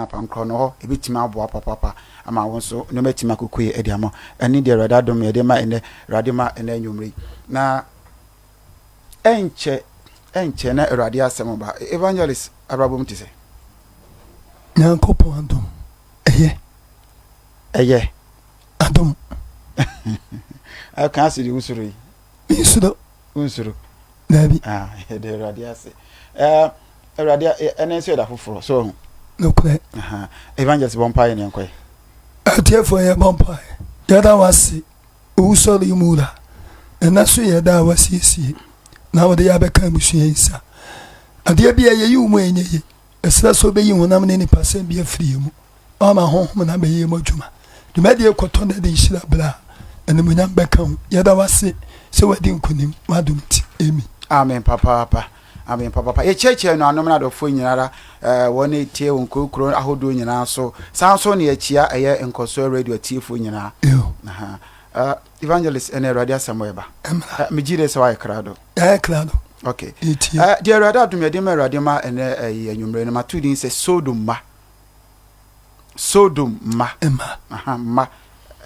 Apankorɔ no hɔ ɛbɛtumi aboa papaapa ama wo nso nneɛma atumi akɔkɔ yie de ama wo. Ɛne deɛ Awurade adom yɛde ma ɛnɛ, Awurade ma ɛnɛ anwummerɛ yi. Na ɛnkyɛ, ɛnkyɛ na Awurade asɛm ba. Evangelist abrabɔ mu te sɛ? Nyankopɔn adom, ɛyɛ. Ɛyɛ. Adom. Ɛka ase deɛ wosuro yi. Mensuro. Wonsuro. Daabi. Ah, yɛde Awurade ase. Ɛɛ Awurade ɛnɛ nso yɛ da foforɔ so ɔho. Nokorɛ. Evangelist bɔ mpaeɛ ne nkɔɛ. Atiefoɔ yɛ bɔ mpaeɛ. Yɛda wase owusɔre yi mu wura. Ɛnɛ so yɛ da a wasiesie na wode yɛ abɛka abusua yi nsa. Adeɛ bi a yɛyi wo mu a ɛnyɛ yie. Ɛsrɛ sɛ wobɛyi honam ne nipasɛm bi afiri yɛn mu. Ɔama Honhom no abɛyɛ yɛn mu adwuma. Dwumadie kɔtɔ na ɛde nhyira berɛ a, animuonyam bɛka wo. Yɛda wo ase sɛ woadi nkonim, w'adom nti. Amen. Amen papaapa amen papaapa yɛkyerɛkyerɛ anuanom ne adɔfoɔ nyinara eh, wɔn a ɛtie wɔ nkuro kuro ahodoɔ nyinaa so saa nso ne yɛkyia ɛyɛ nkɔsoɔ radio atiefoɔ nyinaa. Aha. Uh, evangelist ɛne awurade asɛm ɛba. Uh, megye dɛ sɛ woayɛ krado. Yɛayɛ krado. Okay. Uh, deɛ awurade adom yɛde ma awurade ma ɛnɛ ɛyɛ anwummerɛ no mato din sɛ Sodom ma. Sodom mma. Mma. Aha, mma.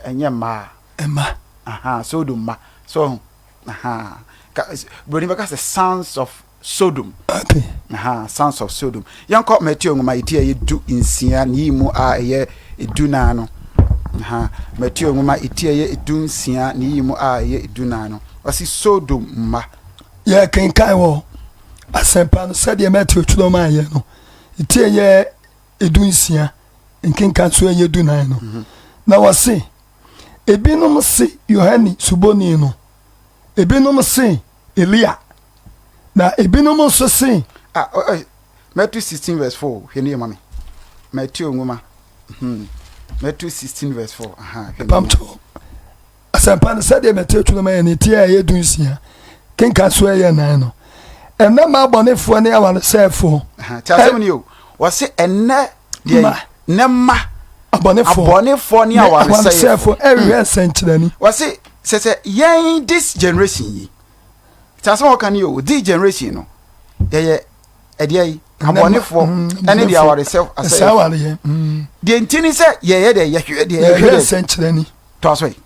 Ɛnyɛ mmaa. Mma. Aha, Sodom mma. So ho. Aha. Ka, Broni bɛka sɛ sons of Sodom. Okay. Aha, sons of Sodom. Yɛnkɔ Mateo nwoma eti a ɛyɛ 16 ne yi mu a ɛyɛ 14 no. Aha, Mateo nwoma eti a ɛyɛ 16 ne yi mu a ɛyɛ 14 no. Ɔsi Sodom mma. Yɛkenkan wɔ asɛmpa no sɛdeɛ Mateo twerɛ maa yɛ no. Eti a ɛyɛ 16 nkenka nso ɛyɛ 14 no mhm. Na wɔse ebinom se Yohane Suboni no, ebinom se Elia, na ebinom nso se ah, oh, oh, Matthew 16 verse 4 hwɛ ne yɛ ma me. Matthew nwoma Matthew 16 verse 4 aha hwɛ ne. Asɛmpa no sɛdeɛ Mateo twerɛ ma yɛn no ti a ɛyɛ 16 kenka so ɛyɛ 4 no, ɛnɛ ma abɔnefoɔ ne awaresɛefoɔ. Ti asɛm ni o, wɔse ɛnɛ deɛ nɛ ma abɔnefoɔ ne awaresɛefoɔ ɛhwehwɛ nsɛnkyerɛnne. Wɔse sɛ sɛ yɛn this generation yi, ti asɛm a wɔka ni o, this generation no yɛyɛ ɛdeɛ yi abɔnefoɔ ɛne deɛ awaresɛefoɔ deɛ nti ni sɛ yɛyɛ deɛ yɛhwehwɛ deɛ yɛhwehwɛ nsɛnkyerɛnne. Toa so yi.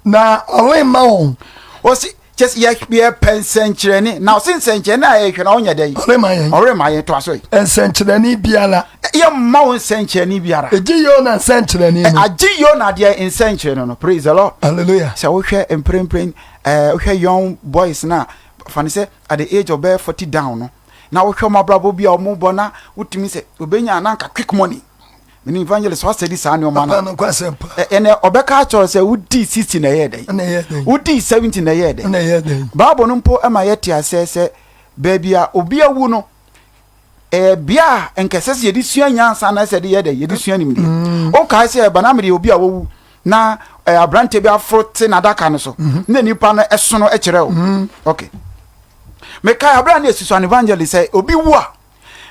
Na ɔremma wɔn. Ɔsi kyɛ sɛ yɛpɛ nsɛnkyerɛnne na ɔsi nsɛnkyerɛnne a yɛhwɛ na ɔnyɛ dɛ yi. Ɔremma yɛn. Ɔremma yɛn toa so yi. Nsɛnkyerɛnne biara. Yɛmma wo nsɛnkyerɛnne biara. Egye Yona nsɛnkyerɛnne no. Agye Yona deɛ nsɛnkyerɛnne no. Praise the Lord. Hallelujah. Sɛ wohwɛ mprempren ɛɛ wohwɛ young boys na fa ne sɛ at the age of bɛyɛ 40 down no na wohwɛ wɔn abrabɔ bi a wɔn bɔ na wotumi sɛ obenya na nka quick money. Mene evangelist ɔsɛ di saa nneɛma no. Ɛnɛ ɔbɛka akyerɛ sɛ wodii 60 na ɛyɛɛ dɛn? Wodii 70 na ɛyɛɛ dɛn? Bible no mpo ma yɛte aseɛ sɛ baabi a obi awu no ɛyɛ bea a nkɛsɛ sɛ yɛde sua nyansa na sɛ yɛde yɛ dɛn? Yɛde sua nimdeɛ. Wokae sɛ ɛba na mede obi a wawu na aberanteɛ bi aforo te n'adaka no so mhm. na nipa no ɛsono kyerɛ o. Mhm. Okay. Mekae abere a na yɛsusua no evangelist sɛ obi wu a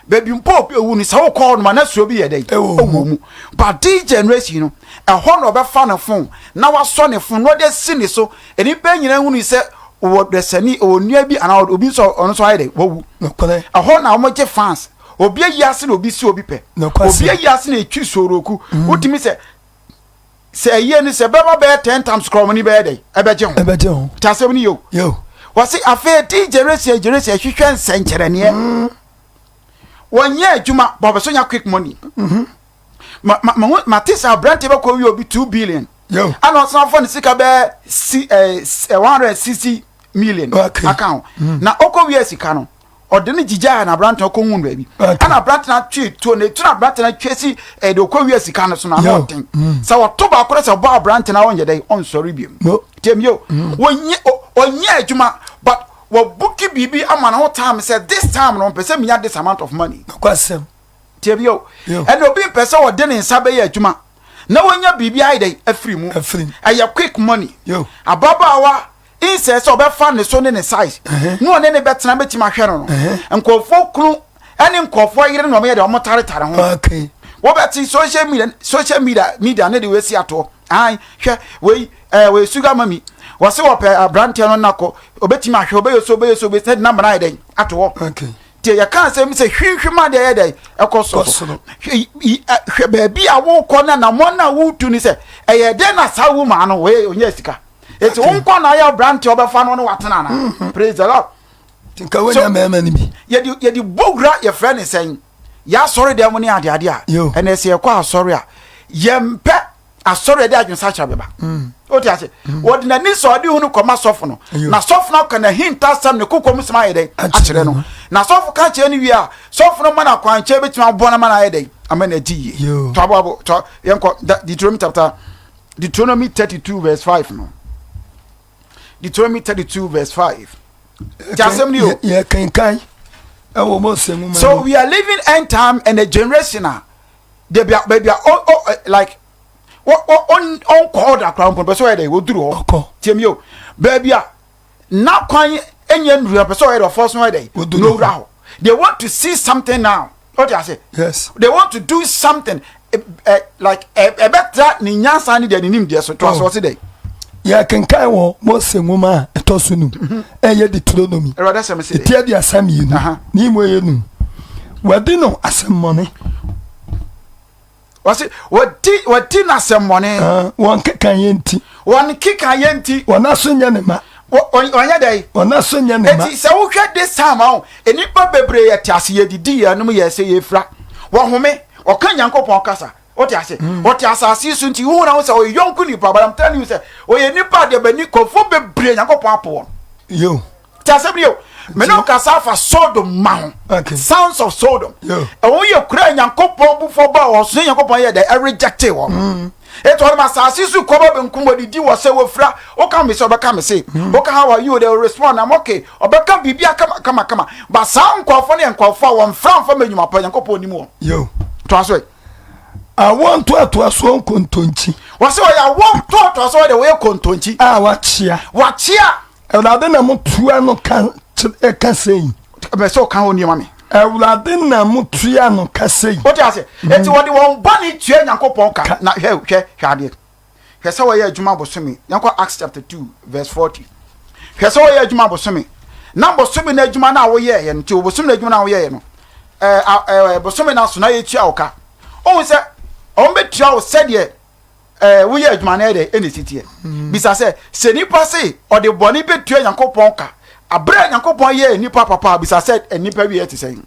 baabi mpo obi ewu no sɛ wokɔ hɔ nom a na suro bi yɛ dɛ ɛwɔ mu, but this generation no ɛhɔ na ɔbɛfa ne phone na wasɔ ne phone na ɔde asi ne so, nnipa nyinaa hunu sɛ wɔ dɛsɛni wɔ nua bi anaa obi nso ɔno nso ayɛ dɛ wawu. Ɛhɔ na wɔgye fans, obi ayi ase na obi si obi pɛ, obi ayi ase na etwi soroku mm. Wotumi sɛ sɛ ɛyie no sɛ bɛba bɛyɛ 10 times korɔ wɔn ni bɛyɛ dɛ ɛbɛgye ho. Ɛbɛgye ho. Te asɛm no yɛ o. Wɔsi afei di generation generation ɛhwehwɛ nsɛnkyerɛnneɛ mm. Wɔnyɛ adwuma bɔ ɔbɛso nya quick money mm-hmm. Ma ma ma ma te sɛ aberante bɛkɔ wi obi 2 billion ɛna ɔsan fɔ ne sika bɛɛ si ɛɛ 160 million aka ho mm. Na ɔkɔ wi sika no ɔde ne gyigya na aberante ɔkɔ hu baabi ɛna aberante na atwe tuo na etu na aberante na atwe si ɛde ɔkɔ wi sika no so na ano ɔden mm. Sɛ ɔto baako na sɛ ɔbɔ aberante na ɔnyɛ dɛ ɔnsɔre biom tɛm yo mm. Wɔnyɛ ɔnyɛ adwuma but wɔbuki biribi ama ne ho time sɛ this time no mpɛ sɛ minya this amount of money. Nokwasɛm. Tɛm yo ɛna obi mpɛ sɛ ɔde ne nsa bɛyɛ adwuma na wɔnya biribi ayɛ dɛ afiri mu, ɛyɛ quick money. Ababaawa nsɛ sɛ ɔbɛfa ne so ne ne size na ɔne ne bɛtena bɛtumi ahwɛ no no nkɔfoɔ kunu ɛne nkɔfoɔ yere na ɔmo yɛ deɛ ɔmo taretare ho. Wɔbɛte social media ne de wɔasi atoɔ ahan hwɛ wei wei sugar mummy wɔse wɔpɛ aberanteɛ no nakɔ ɔbɛtumi ahwɛ ɔbɛyɛ so ɔbɛyɛ so ɔbɛyɛ so ne de number no ayɛ dɛn ato hɔ. Tie, yɛka asɛm sɛ hwinhwim adeɛ yɛ dɛ ɛkɔ soro. Hwɛ baabi a wokɔ no anammɔn no a wotu no sɛ ɛyɛ dɛn na saa woman no wɔyɛ ɔnyɛ sika. Eti wo nkɔ na ayɛ aberante ɔbɛfa no ne watena na. Mm-hmm. Praise the Lord. Nka wonya mmarima no bi. Yɛde yɛde bɔ wura yɛfrɛ ne sɛn yɛ asɔre dɛm ne adeade a ɛnɛ sɛ yɛkɔ asɔre a yɛmpɛ asɔre a ɛde adwensakyera bɛba mm. wote ase mm. wɔde n'ani sɔ ɔde hunu kɔma sɔfo no na sɔfo no aka n'ahintasɛm ne kokoam sɛm ayɛ dɛn akyerɛ no na sɔfo ka kyerɛ no wie a sɔfo no ma no akwankyerɛ bɛtumi aboa no ma no ayɛ dɛn ama no agye yie tɔ aboabo tɔ yɛnkɔ Deuteronomy chapter Deuteronomy 32 verse 5 no Deuteronomy 32 verse 5 ti asɛm ni o yɛkenkan ɛwɔ Mose nwoma so we are living end time and a generation a debi a baabi a o o eh, like o o ɔnkɔ ɔda koraa mpo pɛ sɛ ɔyɛ dɛ wɔduru hɔ tie mi o baabi a n'akwan nyɛ nnuru pɛ sɛ ɔyɛ dɛ ɔfɔ so ɔyɛ dɛ n'owura hɔ they want to see something now o ti ase yes they want to do something eh, eh, like ɛbɛtra ne nyansa ne deɛ ne nimdeɛ so to aso ɔse dɛ yɛkenkan wɔ mose nwoma a ɛtɔ so num mhm. ɛyɛ deuteronomy ɛti 32 ne mu ɛyɛ num wɔde no asɛmmɔne wɔsi wɔdi wɔdi n'asɛmmɔne wɔn keka yɛ nti wɔn keka yɛ nti wɔn aso nyɛ ne ma wɔnyɛ dɛ wɔn aso nyɛ ne ma eti sɛ wohwɛ this time ahɔ nnipa bebree yɛ te ase yɛ didi yɛ nom yɛ sɛ yɛ fira wɔhome ɔka nyankopɔn kasa wote ase mm. ɔte asase so nti wohu na wo sɛ ɔyɛ yɔnko nipa but I'm telling you sɛ ɔyɛ nipa deɛ bɛni kɔfoɔ bebree nyankopɔn apo wɔn yo te asɛm ni o mene wo kasa afa Sodom ma ho okay. sons of Sodom ɛwɔ yɛ kura nyankopɔn bufo ba ɔso nyankopɔn yɛ dɛ ɛrejecte wɔn mm. Etu ɔnom asase so kɔba benkum wɔdidi wɔ sɛ wɔfira woka me sɛ ɔbɛka me se mm. woka how are you they will respond I'm okay ɔbɛka biribi akama kama kama ba saa nkurɔfoɔ no yɛ nkurɔfoɔ a wɔmfra mfa ma nnwuma pa Nyankopɔn nim wɔn. Yo. Toa so. Awoɔ ntoatoasoɔ nkontonkyi. Wɔsɛ ɔyɛ awoɔ ntoatoasoɔ deɛ wɔyɛ kontonkyi. A wakyea. Wakyea. Awurade na motua no ka ka sei. Bɛ sɛ ɔka hɔ nneɛma mi. Awurade na motua no ka sei. Wote ase? Mm. Eti wɔde wɔn bɔne tua Nyankopɔn ka. Na hwɛ hwɛ hwɛ adeɛ. Hwɛ sɛ wɔyɛ adwuma bosome. Yɛnkɔ Acts chapter 2 verse 40. Hwɛ sɛ wɔyɛ adwuma bosome. Na bosome no adwuma no a woyɛeɛ no, nti bosome no adwuma no a woyɛeɛ no, ɛɛ ɛɛ bosome no aso na yɛtua wo ka. Wohu sɛ wɔn bɛtua wo sɛdeɛ ɛɛ woyɛ adwuma no yɛ dɛ ɛna esi teɛ mm. bisa sɛ sɛ nipa se ɔde bɔne bɛtua nyankopɔn ka abere a nyankopɔn yɛ nipa papa bisa sɛ nipa wie te sɛn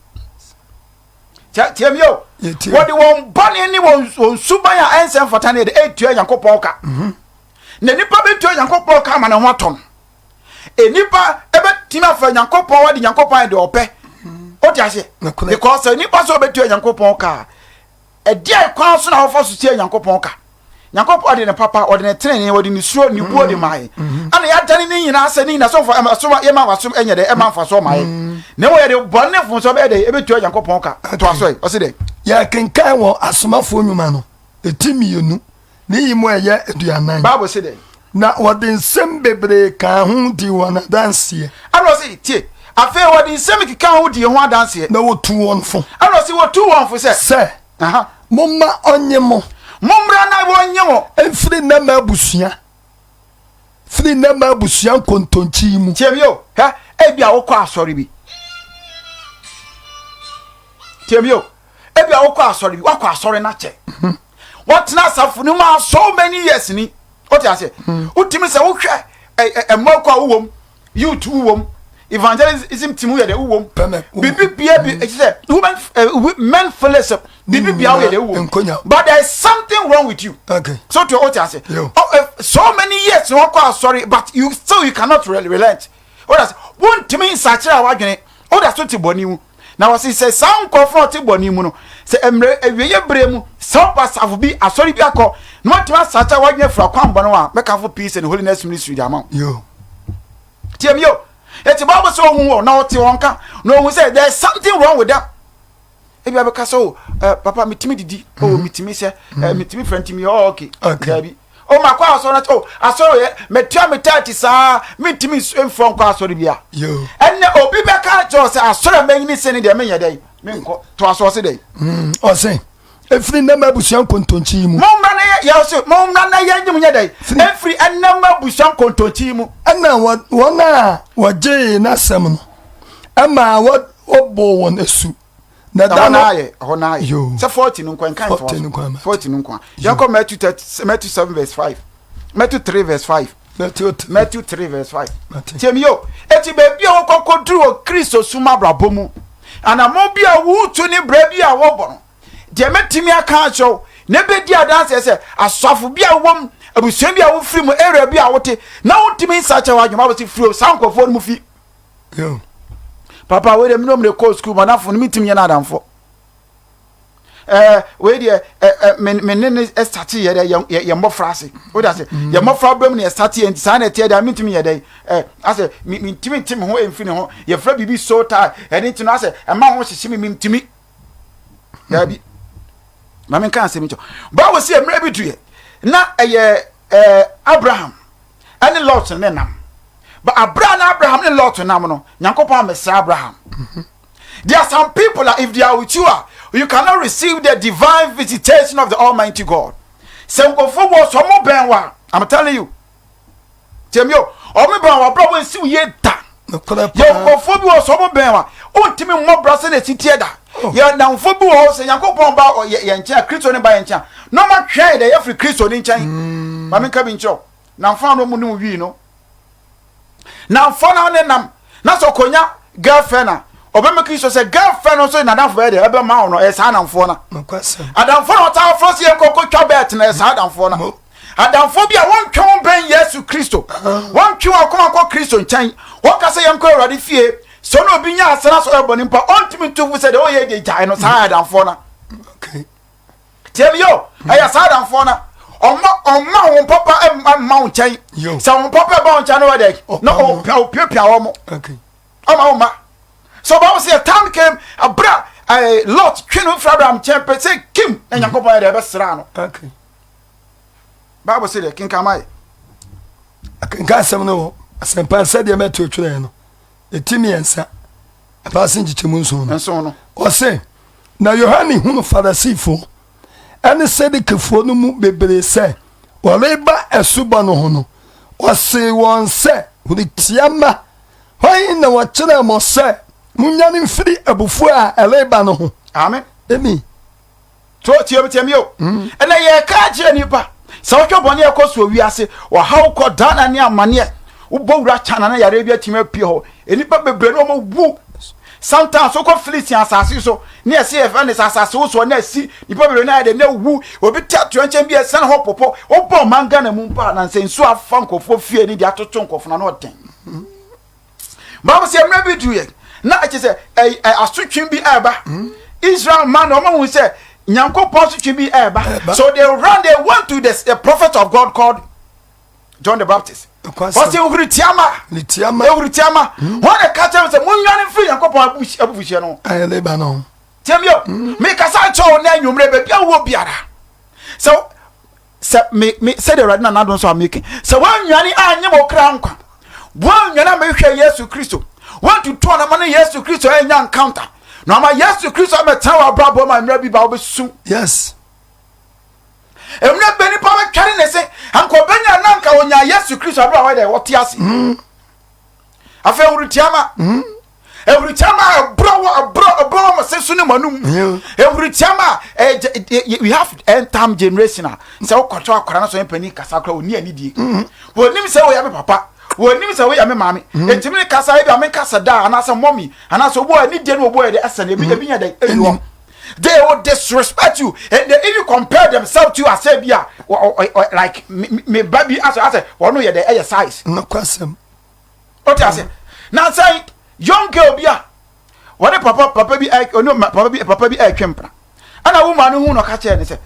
tiɛ mi o wɔde wɔn bɔne ne wɔn suban a ɛnsɛ mfata ne yɛ de ɛtua nyankopɔn ka mhm. na nipa bɛtua nyankopɔn ka ama ne ho atɔ no nipa ɛbɛtumi afa nyankopɔn wɔde nyankopɔn ayɛ deɛ ɔpɛ o te aseɛ because sɛ nipa sɛ ɔbɛtua nyankopɔn ka Ɛdeɛn kwan so na wɔfa so tua Nyankopɔn ka? Nyankopɔn ɔde ne papa, ɔde ne tenenee, ɔde ne suro, ne buo de maa yɛn. Mm-hmm. Ɛna yɛadane ne nyinaa sɛ ne nyinaa so mfa ɛma so yɛma wasom ɛnyɛ dɛ ɛma mfasoɔ ma yɛn. Mm-hmm. Na mmom yɛde bɔne ne mfomsoɔ bɛyɛ dɛ ɛbɛtua Nyankopɔn ka. Toa so ɛ, ɔse dɛ. Yɛkenkan wɔ Asomafoɔ Nnwuma no, ɛti mmienu, ne yi mu a ɛyɛ 40. Bible se dɛn? Na wɔde nsɛm bebree kaa ho dii wɔn adanseɛ. Ɛna ɔse, tie, afei wɔde nsɛm kekaa ho dii ho adanseɛ. Na wɔtuu wɔn fo. Ɛna ɔse, wɔtuu wɔn fo sɛ. Sɛ, Momma ɔnnye mo. Mommra na wɔnnye mo. Mfiri nnɛ mma abusua. Firi nnɛ mma abusua nkontonkyi yi mu. Tie me o, hwɛ, ebia wokɔ asɔre bi. Tie me o, ebia wokɔ asɔre bi, wakɔ asɔre no akyɛ. Mhm. Wɔtena asafo no mu a so many years ni. Wote ase? Hmm. Wotumi sɛ wohwɛ mmoa kɔ a wowɔ mu, youth wowɔ mu, evangelism team woyɛ dɛ wowɔ mu. Biribi bia bi ɛkyɛ sɛ women men fellowship biribi bia woyɛ dɛ wowɔ mu. But there is something wrong with you. Okay. So to wote ase? Oh, so many years na wɔkɔ asɔre but you still you cannot relent. Wote ase? Wontumi nsakyera w'adwene. Woda so te bɔne mu. Na wɔse sɛ saa nkurɔfoɔ a wɔte bɔne mu no, sɛ mmerɛ awieɛ berɛ mu, sɛ wɔba asafo bi, asɔre bi akɔ, na wɔatumi asakyera wɔadwene afiri akwammɔne ho a, mɛkamfo Peace and Holiness Ministry de ama wo. Yo. Tie me yo. Eti Bible sɛ ohun wɔn na ɔte wɔn ka na ohun sɛ there is something wrong with them. Ebi abɛka sɛ o eh, papa metumi didi, o oh, metumi sɛ, eh, metumi fira ntumi, oh okay. Okay. Dabi. O ma kɔ asɔre na o asɔre yɛ mɛtua me taati saa mentumi mfrɔ nkɔ asɔre bia. Ɛnɛ obi bɛka kyerɛ sɛ asɔre a mɛnyini se ne deɛ menyɛ dɛn menkɔ to aso ɔse dɛn. Mm, ɔse efiri nnɛma abusua nkontonkyi yi mu. Mommra na yɛ ɔse mommra na yɛ nyim nyɛ dɛn efiri nnɛma abusua nkontonkyi yi mu. Ɛna wɔn a wɔgyee n'asɛm no ɛma Wɔbɔɔ wɔn asu. Na da no ayɛ ɛhɔ na ayɛ sɛ 40 no nkwa nka ntoa so 40 no nkwa. Yɛnkɔ Matthew 30, Matthew 7 verse 5, Matthew 3 verse 5, Matthew 3 verse 5. Tie mi yo, eti baabi a wokɔ kɔduru wɔ Kristo som abrabɔ mu, anammɔn bi a wotu ne brɛ bi a wɔbɔ no, deɛ mɛtumi aka akyerɛ wo na ɛbɛdi adanseɛ sɛ asafo bi a wowɔ mu, abusua bi a wofiri mu, area bi a wote, na wontumi nsakyɛ w'adwene, Bible sɛ firi saa nkurɔfoɔ no mu fi. Papa wei deɛ menom de kɔɔ sukuu madamfo no mentumi nyɛ no adamfo. Ɛɛ wei deɛ ɛɛ me me ne ne sate yɛ dɛ yɛ yɛ mmɔfra ase o de ase mm. yɛ mmɔfra bɛm ne yɛ sate yɛ nti saa na ɛteɛ deɛ mentumi yɛ dɛ ɛɛ asɛ me mentumi nte me ho mfiri ne ho yɛfrɛ biribi so taa ɛne nti no asɛ ɛma ho hyehye me mentumi daabi maame nka asɛm nkyɛw báwo sɛ mmerɛ bi duɛ na ɛyɛ ɛɛ Abraham ɛne Lot ne nam but abira na Abraham ne Lot nam no Nyankopɔn amesra Abraham. Mm -hmm. There are some people that if they are with you, ah, you cannot receive the divine visitation of the Almighty God. Sɛ nkurɔfoɔ wɔ sɛ ɔmo bɛn wa, I'm telling you. Tiɛmi o, ɔmo bɛn wa, ɔbɛn wɔn nsiw yie da. Yɛ nkurɔfoɔ bi wɔ sɛ ɔmo bɛn wa, ɔntumi mmɔ bra sɛ na esi teɛ da. Oh. Yɛ namfo bi wɔ hɔ sɛ Nyankopɔn ba yɛn nkyɛn a, Kristo ne ba yɛn nkyɛn a, na ɔmo atwɛn yɛ dɛ yɛfiri Kristo ne nkyɛn. Mm. Maame nka bi nkyerɛw. Namfo a na ɔmo ne wii no. Namfo na ne nam na sɛ ɔkɔnya girlfriend a ɔbɛma kristo sɛ girlfriend no nso nadamfo bɛyɛ deɛ ɛbɛma wo no ɛyɛ saa adamfoɔ no adamfoɔ na ɔtaa frɛ sɛ yɛnkɔ kɔtwa bɛɛt no ɛyɛ saa adamfoɔ no adamfoɔ bi a wɔntwe wo bɛn yesu kristo wɔntwe wɔn akoma nkɔ kristo nkyɛn wɔka sɛ yɛnkɔ awurade fie sɛ ɔne obi nya asena sɛ ɔyɛ bɔne mpa ɔntumi nto fo sɛ deɛ ɔyɛ deɛ gyae no saa adamfoɔ no Tie me yo, ɛyɛ saa adamfoɔ no ɔma ɔma wɔn papa mma wo nkyɛn. Sɛ wɔn papa ba wo nkyɛn no wɔdɛ na ɔpia ɔpiapia wɔn. Ɔma wɔn ma. So Bible sɛ time came abira ɛɛ Lot twe no fira Abraham nkyɛn pɛ sɛ kim na Nyankopɔn yɛ dɛ ɛbɛsra no. Bible sɛ deɛ kenkan ma yɛ. Akenkan asɛm no wɔ asɛmpa sɛdeɛ Matthew twerɛɛ no ɛti mmiɛnsa abaase nkyekyɛmu nson no. Nson no. Ɔse Na Yohane hunu Farisifoɔ ne Sadukifoɔ no mu bebree sɛ wɔreba asubɔ no ho no, ɔsee wɔn sɛ, Huritia mma, hwan na ɔkyerɛɛ mo sɛ monnwane mfiri abufuo a ɛreba no ho? Amen. Amen. So tie tie mi o. Mm. Ɛnna yɛka akyerɛ nipa sɛ wohwɛ bɔne a ɛkɔ so wɔ wiase, ɔhaw kɔ Ghana ne amaneɛ, wobɔ wura China na yareɛ bi atumi apue hɔ. Nnipa bebree na wɔn wu. Sometimes wokɔ Philistine asase so ne ɛsɛ yɛfɛ ne sɛ asase wosoɔ na asi nnipa bebree na ayɛ dɛ na wu. Obi te atoyerɛnkyɛm bi ɛsɛn hɔ popo. Wobɔ ɔman Ghana mu mpo a na nsɛ nsuo afa nkurɔfoɔ fie ne deɛ atoto nkurɔfoɔ no ano ɔden. Bible sɛ mmerɛ bi duruiɛ na ɛkyɛ sɛ asotwe bi ɛreba. Israel man na wɔn ahu sɛ Nyankopɔn asotwe bi ɛreba. So they run, they went to the prophet of God called John the Baptist. Wɔsi ehuritiama, ehuritiama. Wɔn na ka kyerɛ sɛ mo nwane mfiri Nyankopɔn abufuhyeɛ no. Ɛreba no. Tiɛm yo, mi kasa kyerɛ wo na enyimire baabi a wowɔ biara. Sɛ sɛ me me sɛdeɛ awurade na n'adom so a meke sɛ woannwane annye mo kra nkwa woannwane ammɛhwehwɛ yesu kristo woantutu anama ne yesu kristo annya encounter na ama yesu kristo amɛtena w'abrabɔ ma mmerɛ bi ba wobɛsu yes mmerɛ bɛ nipa bɛtware ne se anka ɔbɛnya na anka ɔnya yesu kristo aberɛ a wɔyɛ dɛ wɔte ase mm. Afei ahurutiama. Mm. Ahurutiama a ɛborɔ wɔ ɛborɔ ɛborɔ wɔ mo se so ne mo anum. Ahurutiama a ɛɛ we have end time generation a sɛ wokɔtɔ akwadaa no so yɛn panyin kasa koraa wɔn ni anidie. Mm. Wɔnim sɛ wɔyɛ me papa. Wɔnim sɛ wɔyɛ me maame. Mm. Ntumi ne kasa ebi a me nkasa da anaasɛ mɔmi anaasɛ obi wɔ anidie no obi wɔ yɛ de ɛsɛ no ebi ebi nyɛ dɛ ebi wɔ. They will disrespect you and they even compare themselves to you as ebi a like me ba bi asɛ asɛ wɔn yɛ dɛ ɛyɛ size. Nokwasɛm. O ti ase na sɛ young girl bi a wɔne papa papa bi ɔne papa bi papa bi ɛretwe mpena ɛna wo maa no hu na ɔka kyerɛ ne sɛ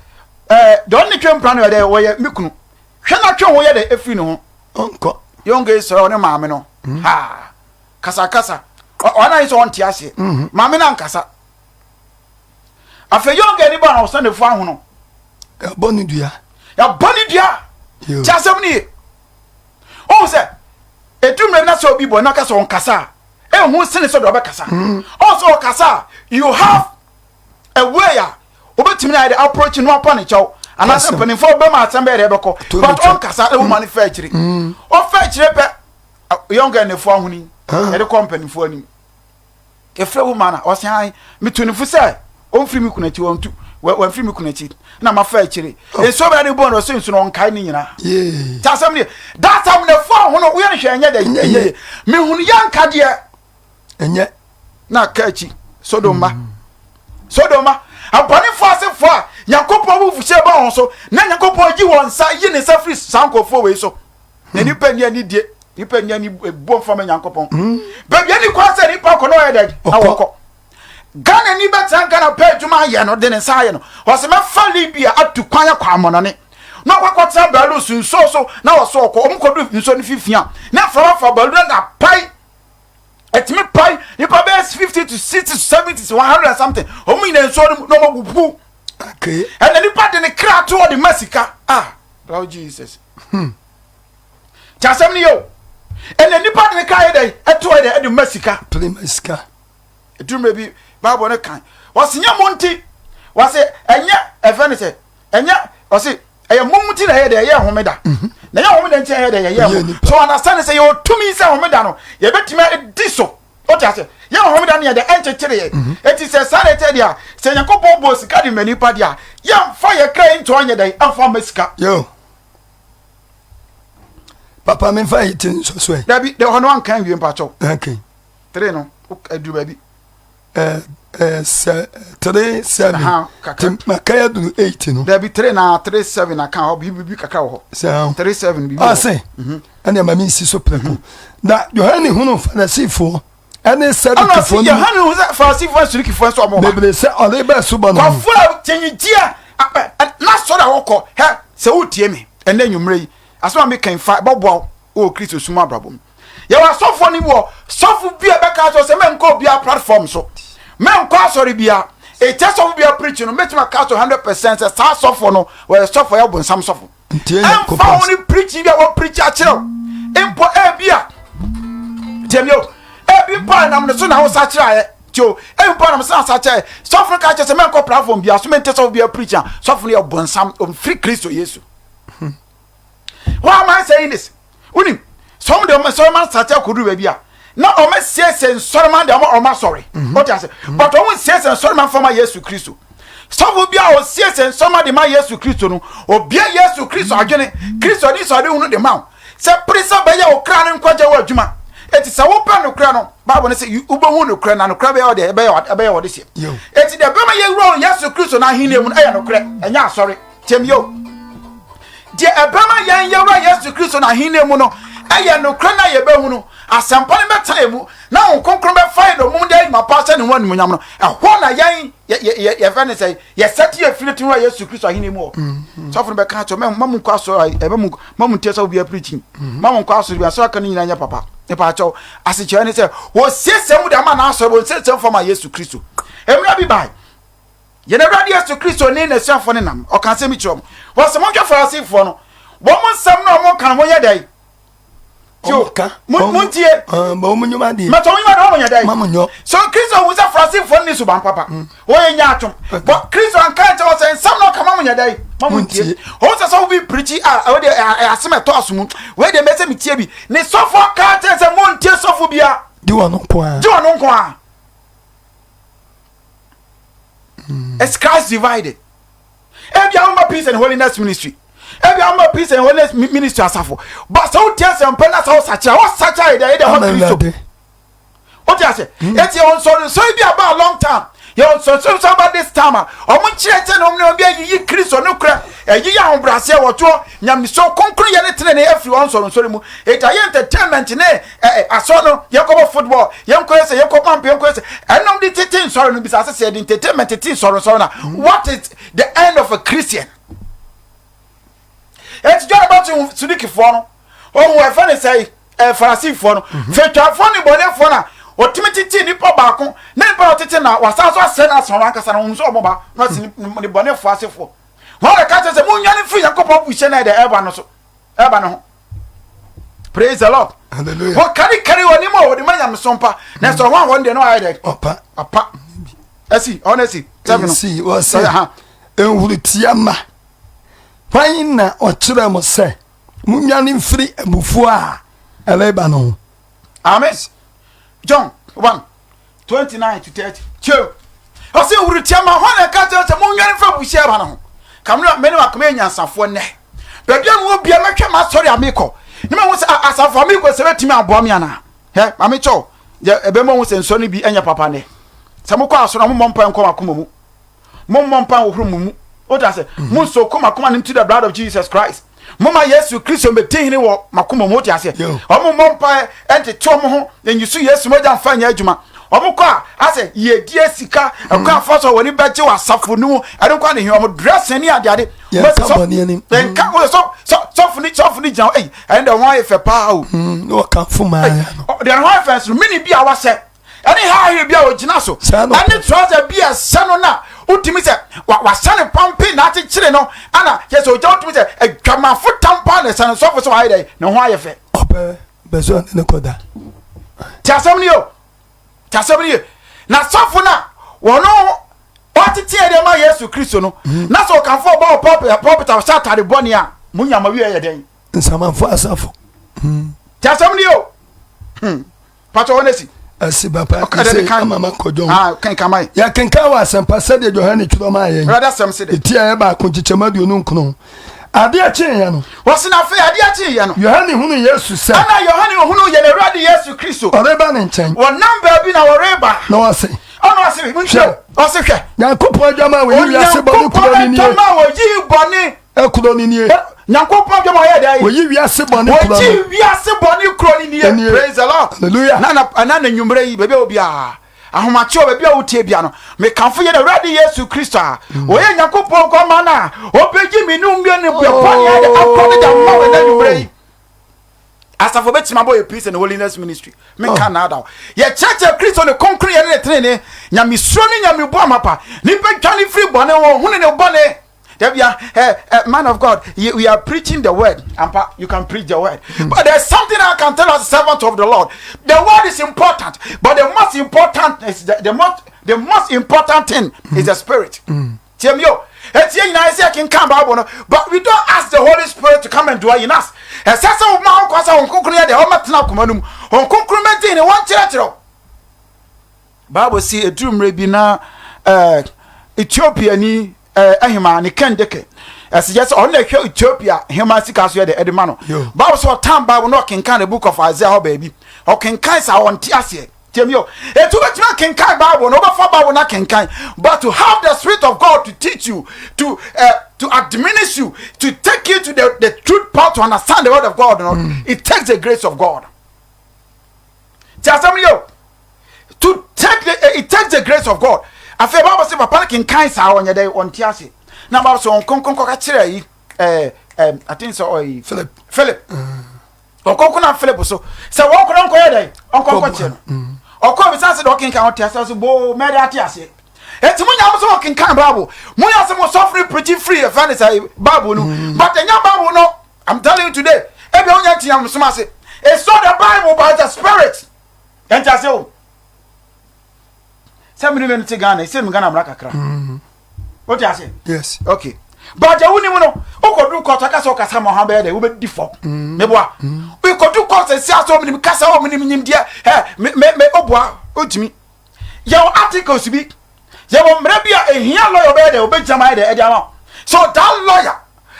ɛɛ deɛ ɔne ne twe mpena no yɛ dɛ wɔyɛ me kunu hwɛ na twe ho yɛ dɛ efiri ne ho. Ɔnkɔ. Young girl sɔrɔ ɔne maame no mm. ha kasakasa ɔno ayɛ sɛ ɔnte aseɛ mm-hmm. maame no ankasa. Afei young girl ni ba na ɔsɛ ne fo ahono. Yabɔ ne dua. Yabɔ ne dua. Ti asɛm ni ye. Ɔhu sɛ edu mmerɛ bi na sɛ obi bɔ na ɔka sɛ ɔnkasa a ehu sene sɛ deɛ ɔbɛkasa. Mm. Ɔhu sɛ ɔkasa a you have a way a wobɛtumi na ayɛ de approach no apa ne kyɛw anaasɛ mpanimfoɔ bɛma asɛm bɛyɛ deɛ ɛbɛkɔ but ɔnkasa ɛwɔ ma no fɛ akyire. Mm. Ɔfɛ akyire pɛ young girl ne fo ahoni yɛde kɔ mpanimfoɔ anim. Yɛfrɛ wo ma na ɔse han metu no fo sɛ ɔmfiri me kunu akyi ɔntu wamfiri me kunu akyi na mafa akyire oh. nsuo bɛyɛ de bɔ no ɔsɛ nsu no ɔnkae ne nyinaa nti asɛm deɛ that time na fo ahono woyɛ no hwɛ ɛnyɛ dɛ ɛnyɛ yɛ mehunu yɛ nka deɛ ɛnyɛ na ka akyi Sodom ma mm. Sodom ma abɔnefoɔ asefoɔ a Nyankopɔn abufuhyeɛ ba wɔn so na Nyankopɔn yi wɔn nsa yi ne nsa firi saa nkurɔfoɔ wei so na hmm. nipa nni ani die nipa nni ani ebuo nfa ma Nyankopɔn hmm. baabi ani kwan sɛ nipa kɔ na ɔyɛ dɛ na wɔkɔ Ghana ni bɛtena Ghana pɛ adwuma ayɛ no de ne nsa ayɛ no ɔsɛ mɛfa Libya atu kwan akɔ amɔnɔne na ɔkɔ akɔtena baalu so nsuo so na wɔso ɔkɔ ɔmo kɔdu nsuo no fifia na mframa fa baalu no na pae ɛtumi pae nipa bɛyɛ 50 to 60 to 70 to 100 and something ɔmo nyina nsuo no mu na ɔmo agugu ɛna nipa de ne kra to ɔde ma sika ah Lord Jesus tí asɛm ni yɛ o ɛna nipa de ne kra yɛ dɛ ɛto yɛ dɛ ɛde ma sika pere ma sika edurumɛ bi baabɔ ne kan wɔsi nyɛ mo nti wɔsi ɛnyɛ ɛfɛ ne sɛ ɛnyɛ wɔsi ɛyɛ mo nti na ɛyɛ dɛ ɛyɛ homeda mhm. na ɛyɛ homeda nti ɛyɛ dɛ ɛyɛ mo so understand sɛ yɛ otumi sɛ homeda no yɛbɛtumi adi so o ti ase yɛ homeda no yɛ dɛ ɛnkyekyere yɛ mhm. eti sɛ saa na ɛkyɛ deɛ a sɛ Nyankopɔn bɔ sika de ma nipa deɛ a yɛnfa yɛ kra yi ntɔ nyɛ dɛ ɛnfa ma sika. Yo. Papa memfa yi ti nsɔ so ɛ. Dabi de hɔ no anka nwie mpakyɛw. Okay. Three no aduru baabi. Sɛ 3 7 ti maka yɛ duru 8 no. Dabi 3 na 3 7 aka hɔ bibi bi kakra wɔ hɔ. Sɛ 3 7 bibi wɔ hɔ. Ɔse ɛne ɛma mi nsi so prɛko. Mhm. Na Yohane hunu Farisifoɔ ɛne Sadukifoɔ no. Ɛna Yohane hunu sɛ Farisifoɔ ne Sadukifoɔ nso ɔmo ba. Bebree sɛ ɔreba asubɔ no. Kɔfo a kyɛnyigyia n'asɔre a wɔkɔ hɛ sɛ wotie me ɛnɛ nwummerɛ yi asɛm a meka yi fa ɛbɛboa wo wɔ Kristo som abrabɔ mu. Yɛwɔ asɔfoɔ no bi wɔ sɔfo bi a bɛka akyerɛ sɛ mɛnkɔ obiara platform so mɛnkɔ asɔre biara ɛkyɛ sɔfo biara preach no mɛtumi aka so 100% sɛ saa sɔfo no wɔyɛ sɔfo yɛ bonsam sɔfo ɛmfa wo ne preaching bi a wɔ preach akyerɛ wo mpo ebi a tiɛmi o ebi mpo a nam ne so na wo sa kyerɛ ayɛ tio ebi mpo a nam so na sa kyerɛ sɔfo no ka kyerɛ sɛ mɛnkɔ platform biara so mɛnte sɔfo biara preach a sɔfo no yɛ bonsam ɔmfiri Kristo Yesu. Why am I saying this? Wonim, sɛ wɔn de wɔn nsɔrɔma nsate akɔduru baabi a, na wɔn asiesie nsɔrɔma de wɔn asɔre. Mhm. Wote ase? Mhm. But wɔn nsiesie nsɔrɔma fama Yesu Kristo. Sɔfo bi a ɔsiesie nsɔrɔma de ma Yesu Kristo no, obia Yesu Kristo adwene, Kristo ne sɔre hunu de ma wo. Sɛ pere sɛ bɛyɛ wo kra no nkwagye wɔ adwuma. Eti sɛ wopɛ nokorɛ no, Bible no sɛ wobɛhu nokorɛ na nokorɛ bɛyɛ ɔde ɛbɛyɛ ɛbɛyɛ ɔde seɛ. Eti deɛ bɛma yɛwura Yesu Kristo n'ahenni mu no ɛyɛ nokorɛ, ɛnyɛ asɔre. Tiam yo. Deɛ ɛbɛma yɛn yɛwura Yesu Kristo n'ahenni mu no ɛyɛ nokorɛ no a yɛbɛhunu. Asɛmpa no bɛtena yɛn mu na Honhom Kronkron bɛfa yɛn nnommum de adwuma pa ahyɛ ne ho animuonyam no. Ɛhɔ na yɛn yɛfɛ ne sɛ yɛsɛte yɛ firi to wura Yesu Kristo ahenni mu hɔ. Mm-hmm. Sɔfo no bɛka akyerɛ mɛ ma mu nkɔ asɔre ɛbɛ mu ma mu ntie sɔfo bi apirikyi mm-hmm. ma mu nkɔ asɔre bi asɔre aka ne nyinaa nyɛ papa. Nipa akyɛw asekyerɛ ne sɛ wɔsiesie mu de ama n'asɔre wɔnsiesie mu fama Yesu Kristo. Mmerɛ bi bae Yɛn Awurade Yesu Kristo ne n'asuafoɔ no nam, ɔka asɛm bi kyerɛ wɔn. Wɔse, monhwɛ Farisifoɔ no, wɔn nsɛm no a wɔka no, monyɛ dɛn? Tio, montie. Wɔn nnwuma deɛ. Mɛtɔ wɔn nnwuma deɛ, wɔn nyɛ dɛn? So Kristo hu sɛ Farisifoɔ no ne suban papa. Mm. Wɔyɛ nyaatwom. Bɔ Kristo anka nkyɛ wɔ sɛ nsɛm na ɔka ma monyɛ dɛn? Ma montie. Wɔn sɛ sɔfo bi pirikyi a, ɛwɔ deɛ asɛm ɛtɔ aso mu. Wei deɛ mɛsɛ metie bi. Ne sɔfo ka kyerɛ sɛ montie sɔfo bia. Gye wɔn nko ara. Gye wɔn nko ara. Mm. It's Christ divided. Ebi ahoma peace and holiness ministry. Ebi ahoma peace and holiness ministry asafo. But sɛ wotie asɛmpa na sɛ wosakyera, wosakyera yɛ deɛ yɛ deɛ hɔ Kristo. Wote ase? Mm. Eti yɛ nsɔrensɔre bi aba a long time. Yɛ nsɔrensɔre aba this time a ɔmo nkyerɛkyerɛ na ɔmo ne ɔmo bi ayiyi Kristo no korɛ. Ɛyiyi ahobrɛaseɛ wɔtoɔ nyamesuo kronkron yɛ ne tenene afiri wɔn nsɔrensɔre mu. Eti ayɛ entertainment ne ɛ asɔre no yɛnkɔbɔ football yɛnkɔyɛ sɛ yɛnkɔ pamp yɛnkɔyɛ sɛ ɛnom de tete nsɔre no bisa sɛ sɛ yɛde entertainment tete nsɔre nsɔre na what is the end of a Christian eti John Baptist Sadikifoɔ no ohun ɛfɛ ne sɛ ɛ Farisifoɔ no mhm. fetwafoɔ ne bɔnɛfoɔ na ɔtumi tete nipa baako ne nipa a ɔtete na wasan so asɛ no asɔn ankasa na ohun sɛ ɔmo ba na ɔsi ne bɔnɛfoɔ asefoɔ wɔn na ka kyerɛ sɛ mo nwane firi Nyankopɔn buhyɛ na ɛdɛ ɛba no so ɛba ne ho praise the lord hallelujah wɔkari kari wɔ ne mu a wɔde ma nyamesom pa na sɛ ɔho ahɔ no deɛ na wayɛ dɛ ɔpa ɔpa ɛsi ɔno ɛsi sɛbi no ɛsi wɔsɛ nhurutia ma hwan na ɔkyerɛ mo sɛ monwane mfiri abufuo a ɛreba no ho amen John 1. 29 to 30. Kyɛw. Ɔsɛ wurutia ma hɔ na ɛka kyerɛ sɛ monwɛre mfa buhyia ba no ho. Kamene me ne wakoma yɛ nyansafoɔ nnɛ. Baabi a mewɔ bia mɛhwɛ m'asɔre a mekɔ. Ne mahu sɛ asafo a mekɔ sɛ bɛtumi aboa me anaa. Hɛ, maame kyɛw. Yɛ ɛbɛma hu sɛ nsɔre no bi ɛnyɛ papa nnɛ. Sɛ mokɔ asɔre a mommɔ mpa nkɔ makoma mu. Mommɔ mpa nhohoro mo mu. Wote ase? Mm. Monsoko makoma no into the blood of Jesus Christ. Moma Yesu Kristo mbɛdi hene wɔ makoma mu. Wote aseɛ? Ɔmo mmɔ mpa ɛntete ɔmo ho nyisu Yesu mogya mfa nyɛ adwuma. Ɔmo kɔ a asɛ yiedie sika ɛkɔ mm. afa so wɔn bɛgye wɔ asafo no mu ɛno nkwa ne hia ɔmo dressing ne adeade. Yɛnka bɔne anim. Yɛnka sɔfo ne sɔfo ne gyina hɔ ɛyi ɛne deɛ ho ayɛ fɛ paa o. Mm, na ɔkamfo maa ya no. Deɛ ho ayɛ fɛ nso mini bi a wahyɛ ɛne high heel bi a ɔgyina so ɛne trouser bi a ɛhyɛ no na wotumi sɛ wahyɛ no pampe na akyekyere no ana kyɛ sɛ ogya wotumi sɛ adwamafo tampa na ɛhyɛ no sɔfo sɛ wayɛ dɛ ne ho ayɛ fɛ. Ɔpɛ bɛsɛ ɔne ne kɔda. Te asɛm no yɛ o te asɛm no yɛ na sɔfo no a wɔn ɔtete ɛde ma Yesu Kristo no mm. na sɛ ɔkamfo ɔbɔ wɔ pulpit a ɔhyɛ atade bɔne a mo nyama wie yɛ dɛn. Nsamanfo asafo. Mm. Te asɛm no yɛ o. Hmm. Patɔ hɔ n'asi. Asi papa ɛsɛ ama ma kɔ dɔn. Ah, kenkan ma yɛ. Yɛkenkan wɔ asɛmpa sɛdeɛ Yohane twerɛ maa yɛn. Awurade asɛm se de. Eti a ɛyɛ baako nkyekyɛm 29. Adeɛ kyeeɛ no. Wɔsi na afei adeɛ kyeeɛ no. Yohane hunu Yesu sɛ. Ɛna Yohane ohunu yɛn Awurade Yesu Kristo. Ɔreba ne nkyɛn. Wɔnam baabi na wɔreba. Na ɔse. Ɛna ɔse, hwɛ. Ɔse hwɛ. Nyankopɔn adwama a wɔyi wiase bɔne kuro ne nie. Onyankopɔn adwama a wɔyi bɔne. Kuro no nie. Nyankopɔn dwom ɔyɛ dɛ. Wɔyi wiase bɔne kuro no. Wɔyi wiase bɔne kuro no nie. Praise the Lord. Hallelujah. Na na na na nwumere yi baabi a obi a ahomakye wɔ baabi a wotie bia no mekamfo yɛ Awurade Yesu Kristo a mm. ɔyɛ Nyankopɔn guama no a ɔbɛgye me ne mmienu bɔne ayɛ akɔ ne da ma wɔ na nwumere yi. Asafo bɛtumi abɔ yɛ Peace and Holiness Ministry. Menka oh. naada wo. Yɛkyerɛkyerɛ Kristo ne kronkronyɛ ne ne tenene, nyamesuro ne nyamebu amapa. Nipa dwane firi bɔne ho, hunu ne bɔne. Dabia, eh, eh, man of God, we are preaching the word. Ampa, you can preach the word. But there's something I can tell as a servant of the Lord. The word is important, but the most important is the, the most the most important thing mm. is the spirit. Mm. Tie me o. Eti nyinaa sɛ yɛkenkan Bible no, but we don't ask the Holy Spirit to come and dwell in us. Ɛsɛ sɛ woma ho kwan sɛ Honhom Kronkron yɛ deɛ ɔmmɛtena akoma no mu. Honhom Kronkron bɛdi ne wɔn kyerɛkyerɛ. Bible si eduru mmerɛ bi na ɛɛ Ethiopiani ɛɛ hemaa ne Kandake ɛsɛ yɛ sɛ ɔno na ɛhwɛ Ethiopia hemaa sika so yɛ de ɛde ma no. Bible sɛ ɔtan Bible na ɔkenkan the book of Isaiah hɔ baabi. Ɔkenkan saa ɔnte aseɛ. Tie mi o. Etu bɛtumi akenkan Bible na wobɛfa Bible na akenkan but to have the spirit of God to teach you to uh, to admonish you to take you to the the truth path to understand the word of God no, it takes the grace of God. Ti asɛm yɛ o. To take the eh, it takes the grace of God. Afei Bible sɛ papa no kenkan saa ɔnyɛ dɛ ɔnte ase. Na Bible sɛ ɔnkonkonkɔ ka kyerɛ yi ɛɛ ɛɛ I think sɛ ɔyi Philip. Philip. Ɔkɔnkɔ na Philip so sɛ wɔn kɔ nkɔyɛ dɛ ɔnkɔnkɔ kyerɛ no. Mm. Ɔkɔ bisa sɛ dɛ ɔkenkan ɔte ase ɔsɛ boo mɛde ate aseɛ. Eti mo nya mo sɛ ɔkenkan Bible. Mo nya sɛ mo sɔfo preaching free ɛfɛ ne sɛ Bible no. Mm. But ɛnya Bible no I'm telling you today. Ebi ɔnya nti nyamesom ase. It's not the Bible but the spirit. Ɛnti ase o. Sɛ mene mene te Ghana, ɛsɛ mu Ghana mmara kakra. Mm. Wote ase? Yes. Okay. But deɛ wonim no, wokɔdu kɔtɔ aka sɛ ɔkasa ma ɔha bɛyɛ dɛ, wobɛdi fɔ. Mm. Meboa. Mm. Wokɔdu kɔtɔ sɛ asɛ ɔmenim kasa ɔmenim nyimdeɛ, ɛ me me me oboa, wotumi. Yɛwɔ articles bi, yɛwɔ mmara bi a ehia lawyer ɔbɛyɛ dɛ, ɔbɛgyina mu ayɛ dɛ ɛde ama wo. So that lawyer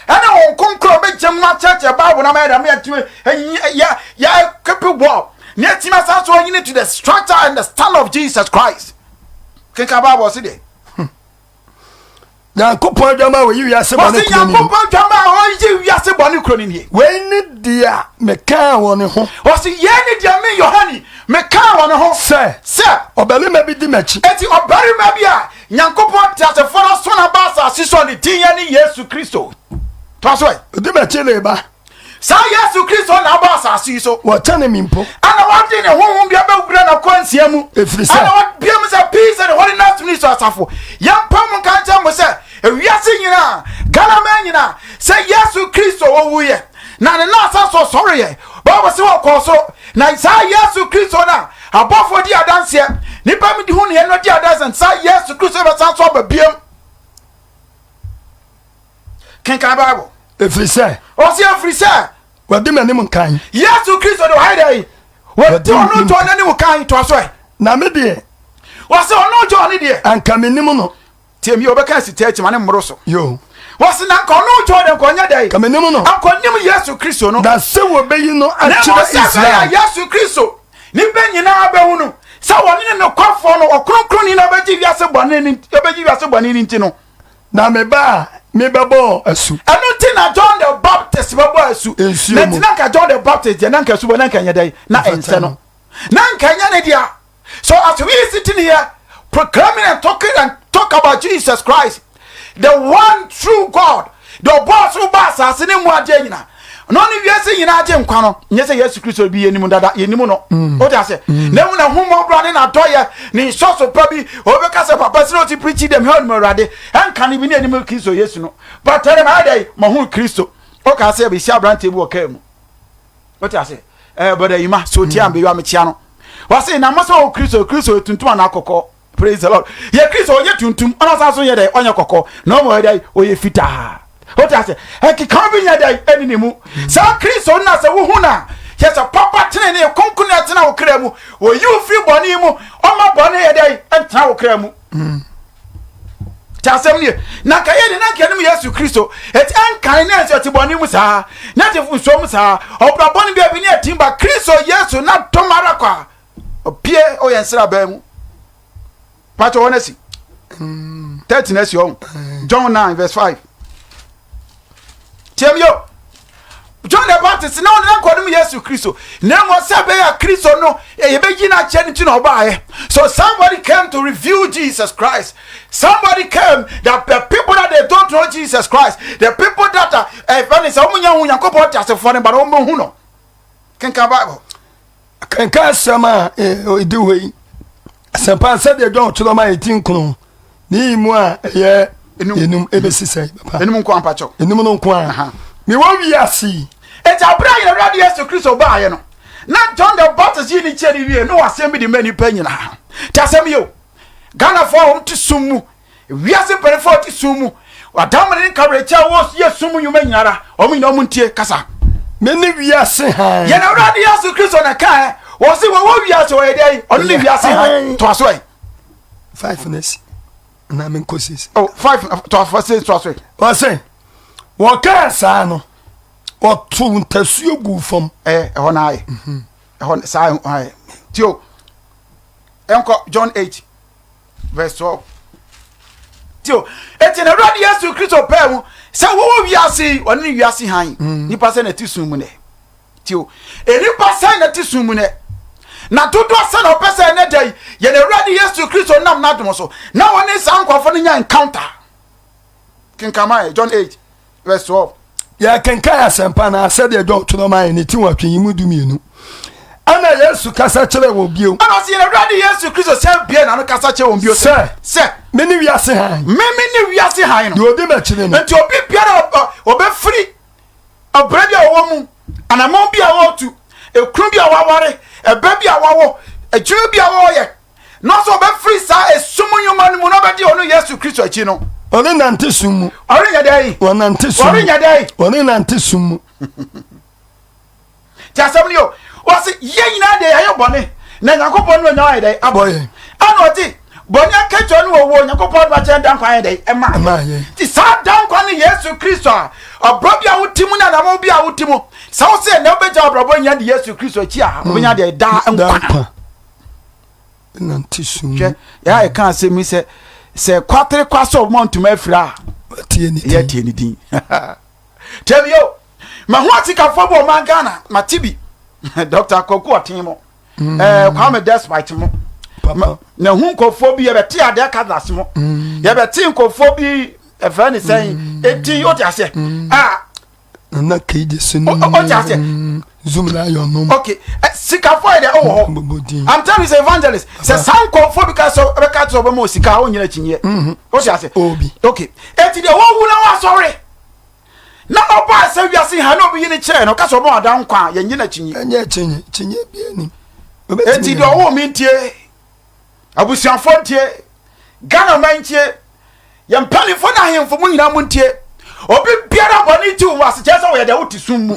ɛne wɔn nkonkoro ɔbɛgyina mu akyerɛkyerɛ Bible na ama yɛ dɛ ama yɛatumi yɛ yɛ equip well na yɛatumi asan so anyini to the structure and the stand of Jesus Christ. Kenka Bible ɔse deɛ. Nyankopɔn adwama a wɔyi wiase bɔne kuro ni. Nyankopɔn adwama a wɔyi wiase bɔne kuro ni nie. Wei ne deɛ mekaa wɔ ne ho. Ɔsi yei ne deɛ me Yohane mekaa wɔ ne ho. Sɛ. Sɛ. Ɔbarima bi di m'akyi. Eti ɔbarima bi a Nyankopɔn teasefoɔ no aso no aba asase so a ne din yɛ ne Yesu Kristo. Toa so ɛ. Ɔdi m'akyi reba. Saa Yesu Kristo na aba asase yi so. Wɔkyɛne me mpo. Ɛna wɔde ne honhom bi abɛwura n'akwansia mu. Ɛfiri sɛ. Ɛna wɔbia mu sɛ Peace and Holiness Ministry asafo. Yɛmpa mu nka nkyɛn mo sɛ ewiase nyinaa, Ghana man nyinaa, sɛ Yesu Kristo owuiɛ na ne nan asa so ɔsɔreeɛ. Bible sɛ wɔkɔɔ soro. Na saa Yesu Kristo no a abɔfoɔ di adanseɛ, nnipa mi hu ne yɛn no di adanseɛ, saa Yesu Kristo bɛsan so aba biam. Kenkan Bible. Ɛfiri sɛ. Ɔsi ɛfiri sɛ. Wadi m'anim nkan. Yesu Kristo de wayɛ dɛ yi. Wadi ɔno tɔ n'anim kan toa so ɛ. Na me deɛ. Wɔsɛ ɔno John ne deɛ. Anka menim no. Tie mi ɔbɛka asi tɛ kyima ne mmoro so. Yo. Wɔsi na nka ɔno John deɛ nka ɔnyɛ dɛ. Ka menim no. Anka ɔnim Yesu Kristo no. Na sɛ wɔbɛyi no akyerɛ Israel. Na Yesu Kristo nipa nyinaa bɛhu no sɛ wɔne ne nokwafoɔ no ɔkronkronni na ɔbɛgye wiase bɔne ne ɔbɛgye wiase bɔne ne nti no. Na me ba a mebɛbɔɔ asu. Ɛno nti na John the Baptist bɛbɔ asu. Nsuo mu. Na nti na nka John the Baptist deɛ na nka asubɔ na nka nyɛ dɛn na ɛnsɛ no. Na nka nyɛ ne dea. So as we sitting here proclaiming and talking and talk about Jesus Christ, the one true God, the ɔbɔ ɔsoro bɔ asase ne mu adeɛ nyina na ɔne wiase nyinaa gye nkwa no nyɛ sɛ Yesu Kristo bi yɛnim dada yɛnim no mm. wote ase mm. na mu na hummɔborɔ ne n'adɔyɛ ne nsɔso pa bi ɔbɛka sɛ papa sɛ ɔsi preachi dɛm hɛ ɔnim awurade ɛnka ne bi ne anim Kristo Yesu no but ɛdɛm ayɛ dɛ mahu Kristo ɔka sɛ bɛsi aberanteɛ bi wɔ kaa mu wote ase ɛɛ bɔdɛ yima so tia mm. mbɛyi amekyia no wɔse na mo sɛ wɔ Kristo Kristo tuntum anaa kɔkɔɔ Praise the Lord. Yɛ Kristo ɔnyɛ tuntum, ɔna san so yɛ dɛ ɔnyɛ kɔkɔɔ, na ɔmo yɛ dɛ ɔyɛ fitaa. Wote ase? Ɛkeka bi nyɛ dɛ ɛni ne mu. Saa Kristo na sɛ wohu na yɛ sɛ papa tene ne kronkron na ɛtena wo kra mu. Oyi wo firi bɔne mu, ɔma bɔne yɛ dɛ ɛntena wo kra mu. Te asɛm nie. Na nka yɛ de na nka anim Yesu Kristo. Eti ɛnkan ne ɛnso ɛte bɔne mu saa, na ɛte nsuo mu saa. Ɔbra bɔne bi a bi ne ɛtim ba Kristo Yesu na dɔm ara kwa. Ɔpie ɔyɛ nsraban mu. Pakyɛ wɔn asi. 13 asi ɔho. John 9 verse 5. Tiam yo. John the Baptist na ɔne nkɔdom Yesu Kristo. Na mmom sɛ ɛbɛyɛ a Kristo no yɛbɛyi no akyerɛ no nti na ɔbaeɛ. So somebody came to reveal Jesus Christ. Somebody came that the people that they don't know Jesus Christ, the people that are ɛfɛ ne sɛ wɔn nyɛ hu Nyankopɔn te asefoɔ no ba na wɔn bɛhu no. Kenkan Bible. Kenkan asɛm a ɛdi hɔ yi. Asɛmpa sɛdeɛ John twerɛ ma ɛti nkono ne yi mu a ɛyɛ enum ɛbɛsi sɛ papa. Enum nko ampakyɛw. Enum no nko a. Mewɔ wiase yi. Enti abere a yɛn Awurade Yesu Kristo baeɛ no, na John the Baptist yi ne kyɛ ne wie na wasɛm bi de ma nnipa nyinaa. Te asɛm yi o. Ghanafoɔ a wɔn te sum mu Wiase mpanyinfoɔ a wɔte sum mu, adammene ne nkaberɛkyi a wɔyɛ sum mu nnwuma nyinara, wɔn nyinaa wɔn ntie kasa. Me ne wiase hann. Yɛn Awurade Yesu Kristo na kae, wɔsi wɔwɔ wiase wɔyɛ dɛ, ɔno ne wiase hann. Toa so ɛ. Five na si, na me nkɔ six. Oh, five, toa so, six, toa so ɛ. Wɔsɛ, wɔkaa saa no, wɔto ntasuo guu fam. Ɛ ɛhɔ na ayɛ, mhm. ɛhɔ saa ayɛ. Tio, ɛnkɔ John 8. Verse 12. Tio, eti na Awurade Yesu Kristo pɛɛ mu sɛ wɔwɔ wiase yi, ɔne ne wiase hann. Mm. Nipa sɛ na ɛte sum mu nɛ. Tio, nipa sɛ na ɛte sum mu nɛ. Na dodoɔ sɛ na ɔpɛ sɛ ɛnɛ da yi, yɛn Awurade Yesu Kristo nam n'adom so, na wɔne saa nkurɔfoɔ no nya encounter. Kenkan yɛ John 8 verse 12. Yɛkenkan asɛmpa no sɛdeɛ John twerɛ ma yɛn ne ti nwɔtwe yi mu 12. Ɛna Yesu kasa kyerɛ wɔn bio. Ɛna ɔsi yɛn Awurade Yesu Kristo sɛ bie na no kasa kyerɛ wɔn bio sɛ. Sɛ. Me ne wiase hann. Me me ne wiase hann no. Deɛ odi m'akyiri no. Nti obi biara ɔbɛfiri ɔbrɛ bi a ɔwɔ mu, anamɔn bi a ɔretu, ekunu bi a waware, ɛbɛ bi a wawo, adwuma bi a ɔreyɛ, na ɔsɛ ɔbɛfiri saa esum nnwuma no mu na ɔbɛdi ɔno Yesu Kristo akyi no. Ɔrenante sum mu. Ɔrenyɛ dɛn? Ɔnante sum mu. Ɔrenyɛ dɛn? Ɔrenante sum mu. Ti asɛm no yɛ ɔse yɛn nyinaa deɛ yɛayɛ bɔne na Nyankopɔn ne ɔnya ayɛ dɛn abɔ yɛn. Ɛna ɔte bɔne akatua no wɔ Nyankopɔn de akyɛ da nkwa ayɛ dɛn ɛma yɛn. Ti saa da nkwa ne Yesu Kristo a ɔbrɔ bi a wote mu ne anamɔ bi a wote mu sɛ wo sɛ na wobɛgya ɔbrɔbɔ nyina de Yesu Kristo akyi a wobɛnya deɛ daa nkwa. Nante sum mu. Hwɛ, yɛ a yɛka asɛm yi sɛ sɛ kwatere kwa sɛ ɔma ntoma afira a yɛ tie ne din. Tell me yo, mahu asikafoɔ bi ɔman Ghana, mate bi. Dr. Kwaku Ɔten mo, mm. eh, Kwame Despite mo. Na hu nkurɔfoɔ bi yɛbɛte adeɛ Kadlas mo. Mm. Yɛbɛte nkurɔfoɔ bi ɛfɛ ne sɛn, mm. eti wote aseɛ. Ah, Nana Keide so no. O ti ase. Zoom lion nom. Okay. Eh, sikafo yɛ dɛ ɔwɔ hɔ. I'm telling you sɛ evangelist. Sɛ saa nkɔfo bi ka sɛ ɔbɛka kyerɛ ɔbɛma osika a ɔnyina kyinyeɛ. Mhm. O ti ase. Obi. Okay. Eti deɛ wɔwu na wasɔre. Na ɔbaa sɛ wiase ha na obi yi ne kyerɛ no ɔka sɛ ɔbɛn ɔda nkwa a yɛnyina kyinye. Ɛnyɛ kyinye kyinye bi anim. Eti deɛ ɔwɔ mi ntie. Abusuafoɔ ntie, Ghana man ntie, yɛn mpanimfoɔ ne ahemfo mu nyinaa mu ntie. Obi biara bɔne ti wo ase kyerɛ sɛ wɔyɛ deɛ wote sum mu.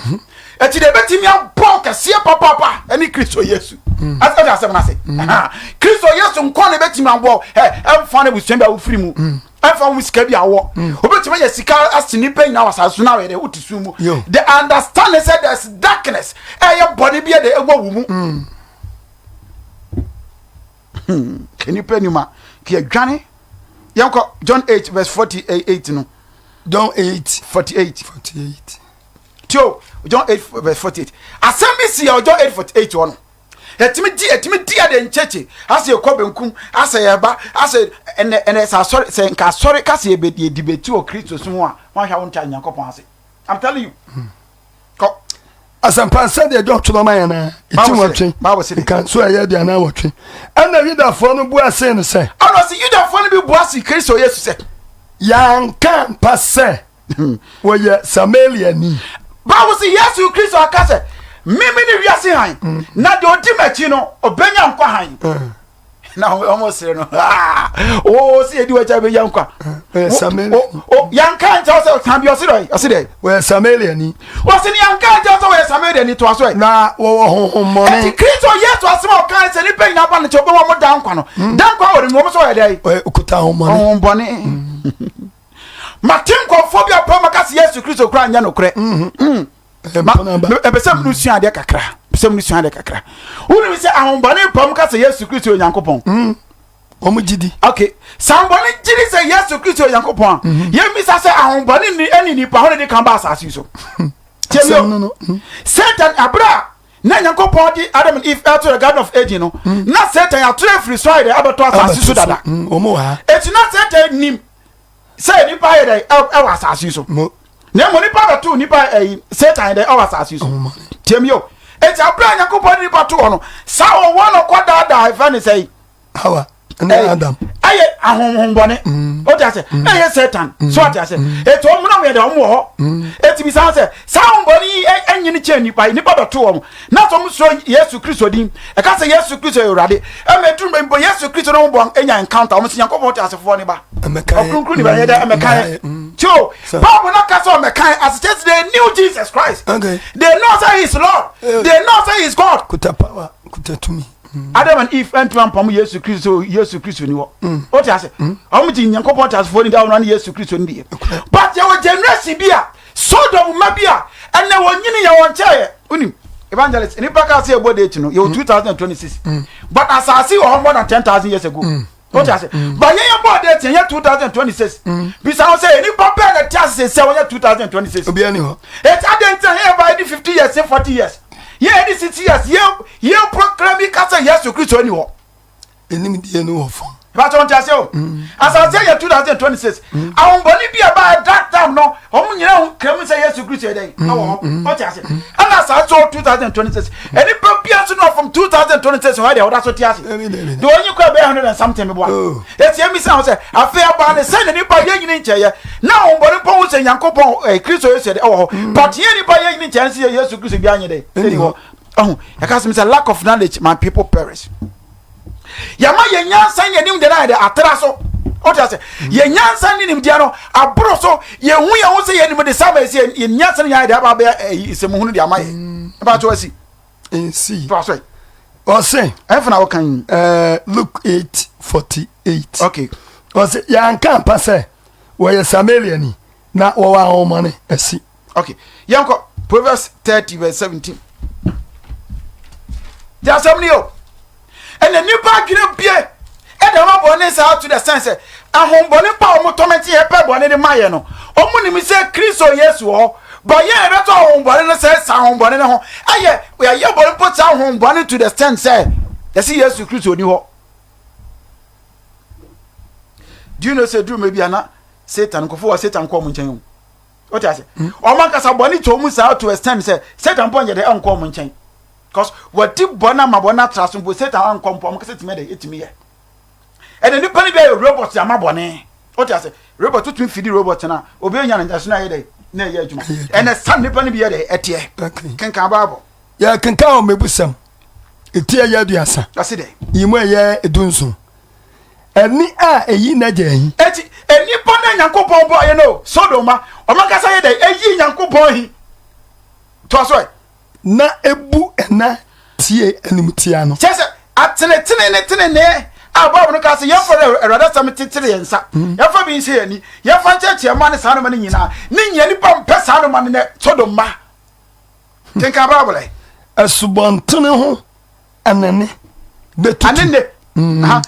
Eti deɛ ebetumi abɔ kɛseɛ papaapa ɛne Kristo Yesu. Mm. Ɛsɛ asɛm no ase. Mm. Kristo Yesu nkɔ na ebetumi abɔ ɛ ɛnfa na ebusua bi a wofiri mu. Mm. Ɛnfa wo sika bi a wɔ. Obetumi ayɛ sika ase nipa nyinaa wɔ asase so na wɔyɛ dɛ wote sum mu. The understanding sɛ there's darkness ɛyɛ bɔne bi a de ɛwɔ wo mu. Hmm, nipa nim a kɛ dwane. Yɛnkɔ John 8 verse 48 no. John 8 48. 48. Tio, John 8 verse 48. Asɛm bi si yɛ John 8 48 hɔ no. Ɛtumi di ɛtumi di ade nkyekye asɛ yɛkɔ benkum asɛ yɛba asɛ ɛnɛ ɛnɛ sɛ asɔre sɛ nka asɔre kasa yɛ yɛ debate wɔ Kristo som ho a wɔn ahwɛ wɔn nta Nyankopɔn ase. I'm telling you. Kɔ. Asɛmpa sɛdeɛ John twerɛ ma yɛn a ɛti nwɔtwe nka so ɛyɛ aduanan nwɔtwe. Ɛna Yudafoɔ no bua see no sɛ. Ɛna ɔsi Yudafoɔ no bi bua see Kristo Yesu sɛ. Yɛanka ampa sɛ wɔyɛ Samariani. Bible sɛ Yesu Kristo aka sɛ, Meme ne wiase han, mm. na deɛ ɔdi m'akyi no, ɔbɛnya nkwa han. Mm. Na wɔn sere no, oo sɛ yɛdi w'akyi abɛnya nkwa. Mm. Yɛnka nkyɛw sɛ kan bi ɔse dɛ ɔse dɛ. Wɔyɛ Samariani. Wɔse ne yɛnka nkyɛw sɛ wɔyɛ Samariani to aso ɛ. Na wɔwɔ honhommɔne. Eti Kristo Yesu asɛm a ɔka sɛ nipa nyinaa ba ne nkyɛn ɔbɛwɔ mo dan nkwa no. Dan nkwa wɔ ne mu wɔn sɛ ɔyɛ dɛ. Ɔkuta honhommɔne. Honhommɔne. Mate nkurɔfoɔ bi apam aka sɛ Yesu Kristo koraa nyɛ nokorɛ. Mm-hmm. Mm. Ɛpɛ sɛ mene sua adeɛ kakra. Ɛpɛ sɛ mene sua adeɛ kakra. Wonim sɛ ahombɔne pam ka sɛ Yesu Kristo yɛ Onyankopɔn. Mm. Wɔn gye di. Okay. Sɛ ahombɔne gye di sɛ Yesu Kristo yɛ Onyankopɔn a, mm-hmm. yɛmmisa sɛ ahombɔne ne ɛne nipa hɔ ne de kan ba asase yi so. Tiɛ mi o. Satan abere a na Nyankopɔn de Adam and Eve ɛto the Garden of Eden no, mm. na Satan ato afiri so ayɛ dɛ abɛtɔ asase so dada. Eti na Satan nim sɛ nipa ayɛ dɛ ɛwɔ asase yi so. Na mmom nipa bɛto nipa ɛyi Satan dɛ ɛwɔ asase yi so. Tiɛm yo. Eti abira Nyankopɔn de nipa to hɔ no, saa ɔwɔ no kɔ daadaa ɛfɛ ne sɛ yi. Hawa ne Adam. Ɛyɛ ahonhommɔne. Mm. O ti ase. Mm. Ɛyɛ Satan. Mm. So ate ase. Eti wɔn na wɔyɛ dɛ wɔn wɔ hɔ. Eti bisa sɛ saa ahonhommɔne yi ɛnyini kyɛn nipa yi nipa bɛto wɔn. Na sɛ wɔn sɔ Yesu Kristo din. Ɛka sɛ Yesu Kristo yɛ Awurade. Ɛmɛ duru mɛ mbɔ Yesu Kristo na wɔn bɔ enya encounter. Wɔn si Nyankopɔn te asefoɔ ne ba. Ɔkronkron ni ba yɛ dɛ ɛmɛka yɛ. Tio Bible na ka sɛ ɔmɛka yɛ as just they knew Jesus Christ. Okay. They know say he is Lord. They know say he is God. Kuta power, kuta tumi. Adam and Eve antumi ampam Yesu Kristo sɛ Yesu Kristo ni hɔ. Mm. Wote ase? Mm. Wɔn gye Nyankopɔn teasefoɔ ni da wɔn ne Yesu Kristo ni deɛ. But yɛwɔ generation bi a Sodom mma bi a ɛnɛ wɔn nyini yɛ wɔn kyɛɛ. Wonim evangelist nipa kaa sɛ yɛbɔ date no yɛwɔ 2026 mm. but asase wɔ hɔ more than 10,000 years ago. Mm. Wote ase? But yɛn yɛ bɔɔ date yɛn yɛ 2026. Bisa ho sɛ nipa bɛɛ na te ase sɛ wɔyɛ 2026. Obiara ni hɔ. Eti adɛn nti na yɛn ba yɛ di 50 years 40 years yɛn yɛ di 60 years yɛn yɛn proclaim ka sɛ Yesu Kristo ni hɔ. Enim die no wɔ fam. Bàtà ɔn ti ase o. Asase yɛ 2026. Ahombɔni bi a ba that time no wɔn nyinaa ho kram sɛ Yesu Kristo yɛ dɛ ɛwɔ hɔ. Ɔte ase. Ɛna asase wɔ 2026. Nipa bi nso no from 2026 hɔ deɛ ɔda so te ase. Deɛ ɔnyi kɔ ɛbɛyɛ hundred and something meboa. Eti emi sɛ sɛ afei aba ne sɛ ne nipa yɛ nyini nkyɛyɛ na ahombɔni pɔn ho sɛ Nyankopɔn ɛɛ Kristo Yesu yɛ dɛ ɛwɔ hɔ. But yɛ nipa yɛ nyini nkyɛn sɛ Yesu Kristo bi anyɛ dɛ ɛni hɔ. Ɔho ɛka sɛ sɛ lack of knowledge my people perish. Yɛma yɛn nyansa ne yɛn nimdeɛ no ayɛ dɛ atra so. Wote ase? Yɛn nyansa ne nimdeɛ no aboro so. Yɛhu yɛn ho sɛ yɛnim de saa ma ɛsi yɛn nyansa no nyinaa de aba abɛyɛ ɛyi nsɛmhunu de ama yɛn. Ɛba to asi. Nsi. To aso yi. Ɔse. Ɛnfa na wɔka yi. Ɛɛ Luke 8:48. Okay. Ɔse yɛanka ampa sɛ wɔyɛ Samariani na wɔwɔ ahonhommɔne asi. Okay. Yɛnkɔ Proverbs 30 verse 17. Di asɛm ni o. Ɛna nipa adwene bie ɛna ama bɔne saa to the sense sɛ ahombɔne pa a wɔn tɔmɛnte yɛ pɛ bɔne de ma yɛ no wɔn nim sɛ Kristo Yesu wɔ hɔ ba yɛn yɛbɛtɔ ahombɔne no sɛ saa ahombɔne no ho ɛyɛ yɛyɛ bɔne mpo saa ahombɔne to the sense sɛ yɛsi Yesu Kristo ni hɔ. Do you know sɛ duru mɛ bi ana Satan nkɔfo wɔ Satan kɔ wɔn nkyɛn o. Wote ase? Wɔn ankasa bɔne tɔ mu saa to extent sɛ Satan mpo nyɛ dɛ ɛnkɔ wɔn nkyɛn. Because wɔdi bɔne ama bɔne atra so mpo Satan ankɔ mpo wɔn ankasa tumi yɛ dɛ etumi yɛ. Ɛnna nipa no bi ayɛ robot ama bɔne. Wote ase? Robot wotumi fidi robot no a obi anya no nyaso na ɛyɛ dɛ na ɛyɛ adwuma. Ɛnna sa nipa no bi yɛ dɛ ɛteɛ. Kenkan Bible. Yɛkenkan wɔ Mmebusɛm eti ɛyɛ 30. Ɔse dɛ. Yi mu ɛyɛ 17. Ani a eyi n'agya ahi. Enti nnipa no a Nyankopɔn bɔɔ yɛ no, Sodom ma, wɔn ankasa yɛ dɛn? Eyi Nyankopɔn ahi. Toa so ɛ. Na ebu ɛna tie animtia no. Kyerɛ sɛ, atenetene ne tenenee a Bible no ka sɛ yɛmfa Awurade asɛm ntetere yɛn nsa, mm. yɛmfa bi nhyɛ yɛn ani, yɛmfa nkyerɛkyerɛ mma ne saa noma no nyinaa. Ne nyinaa nipa mpɛ saa noma no nɛ Sodom mma. Hmm. Kenkan Bible ɛ. Asubɔntene ho anene bɛtutu. Anene. Mm.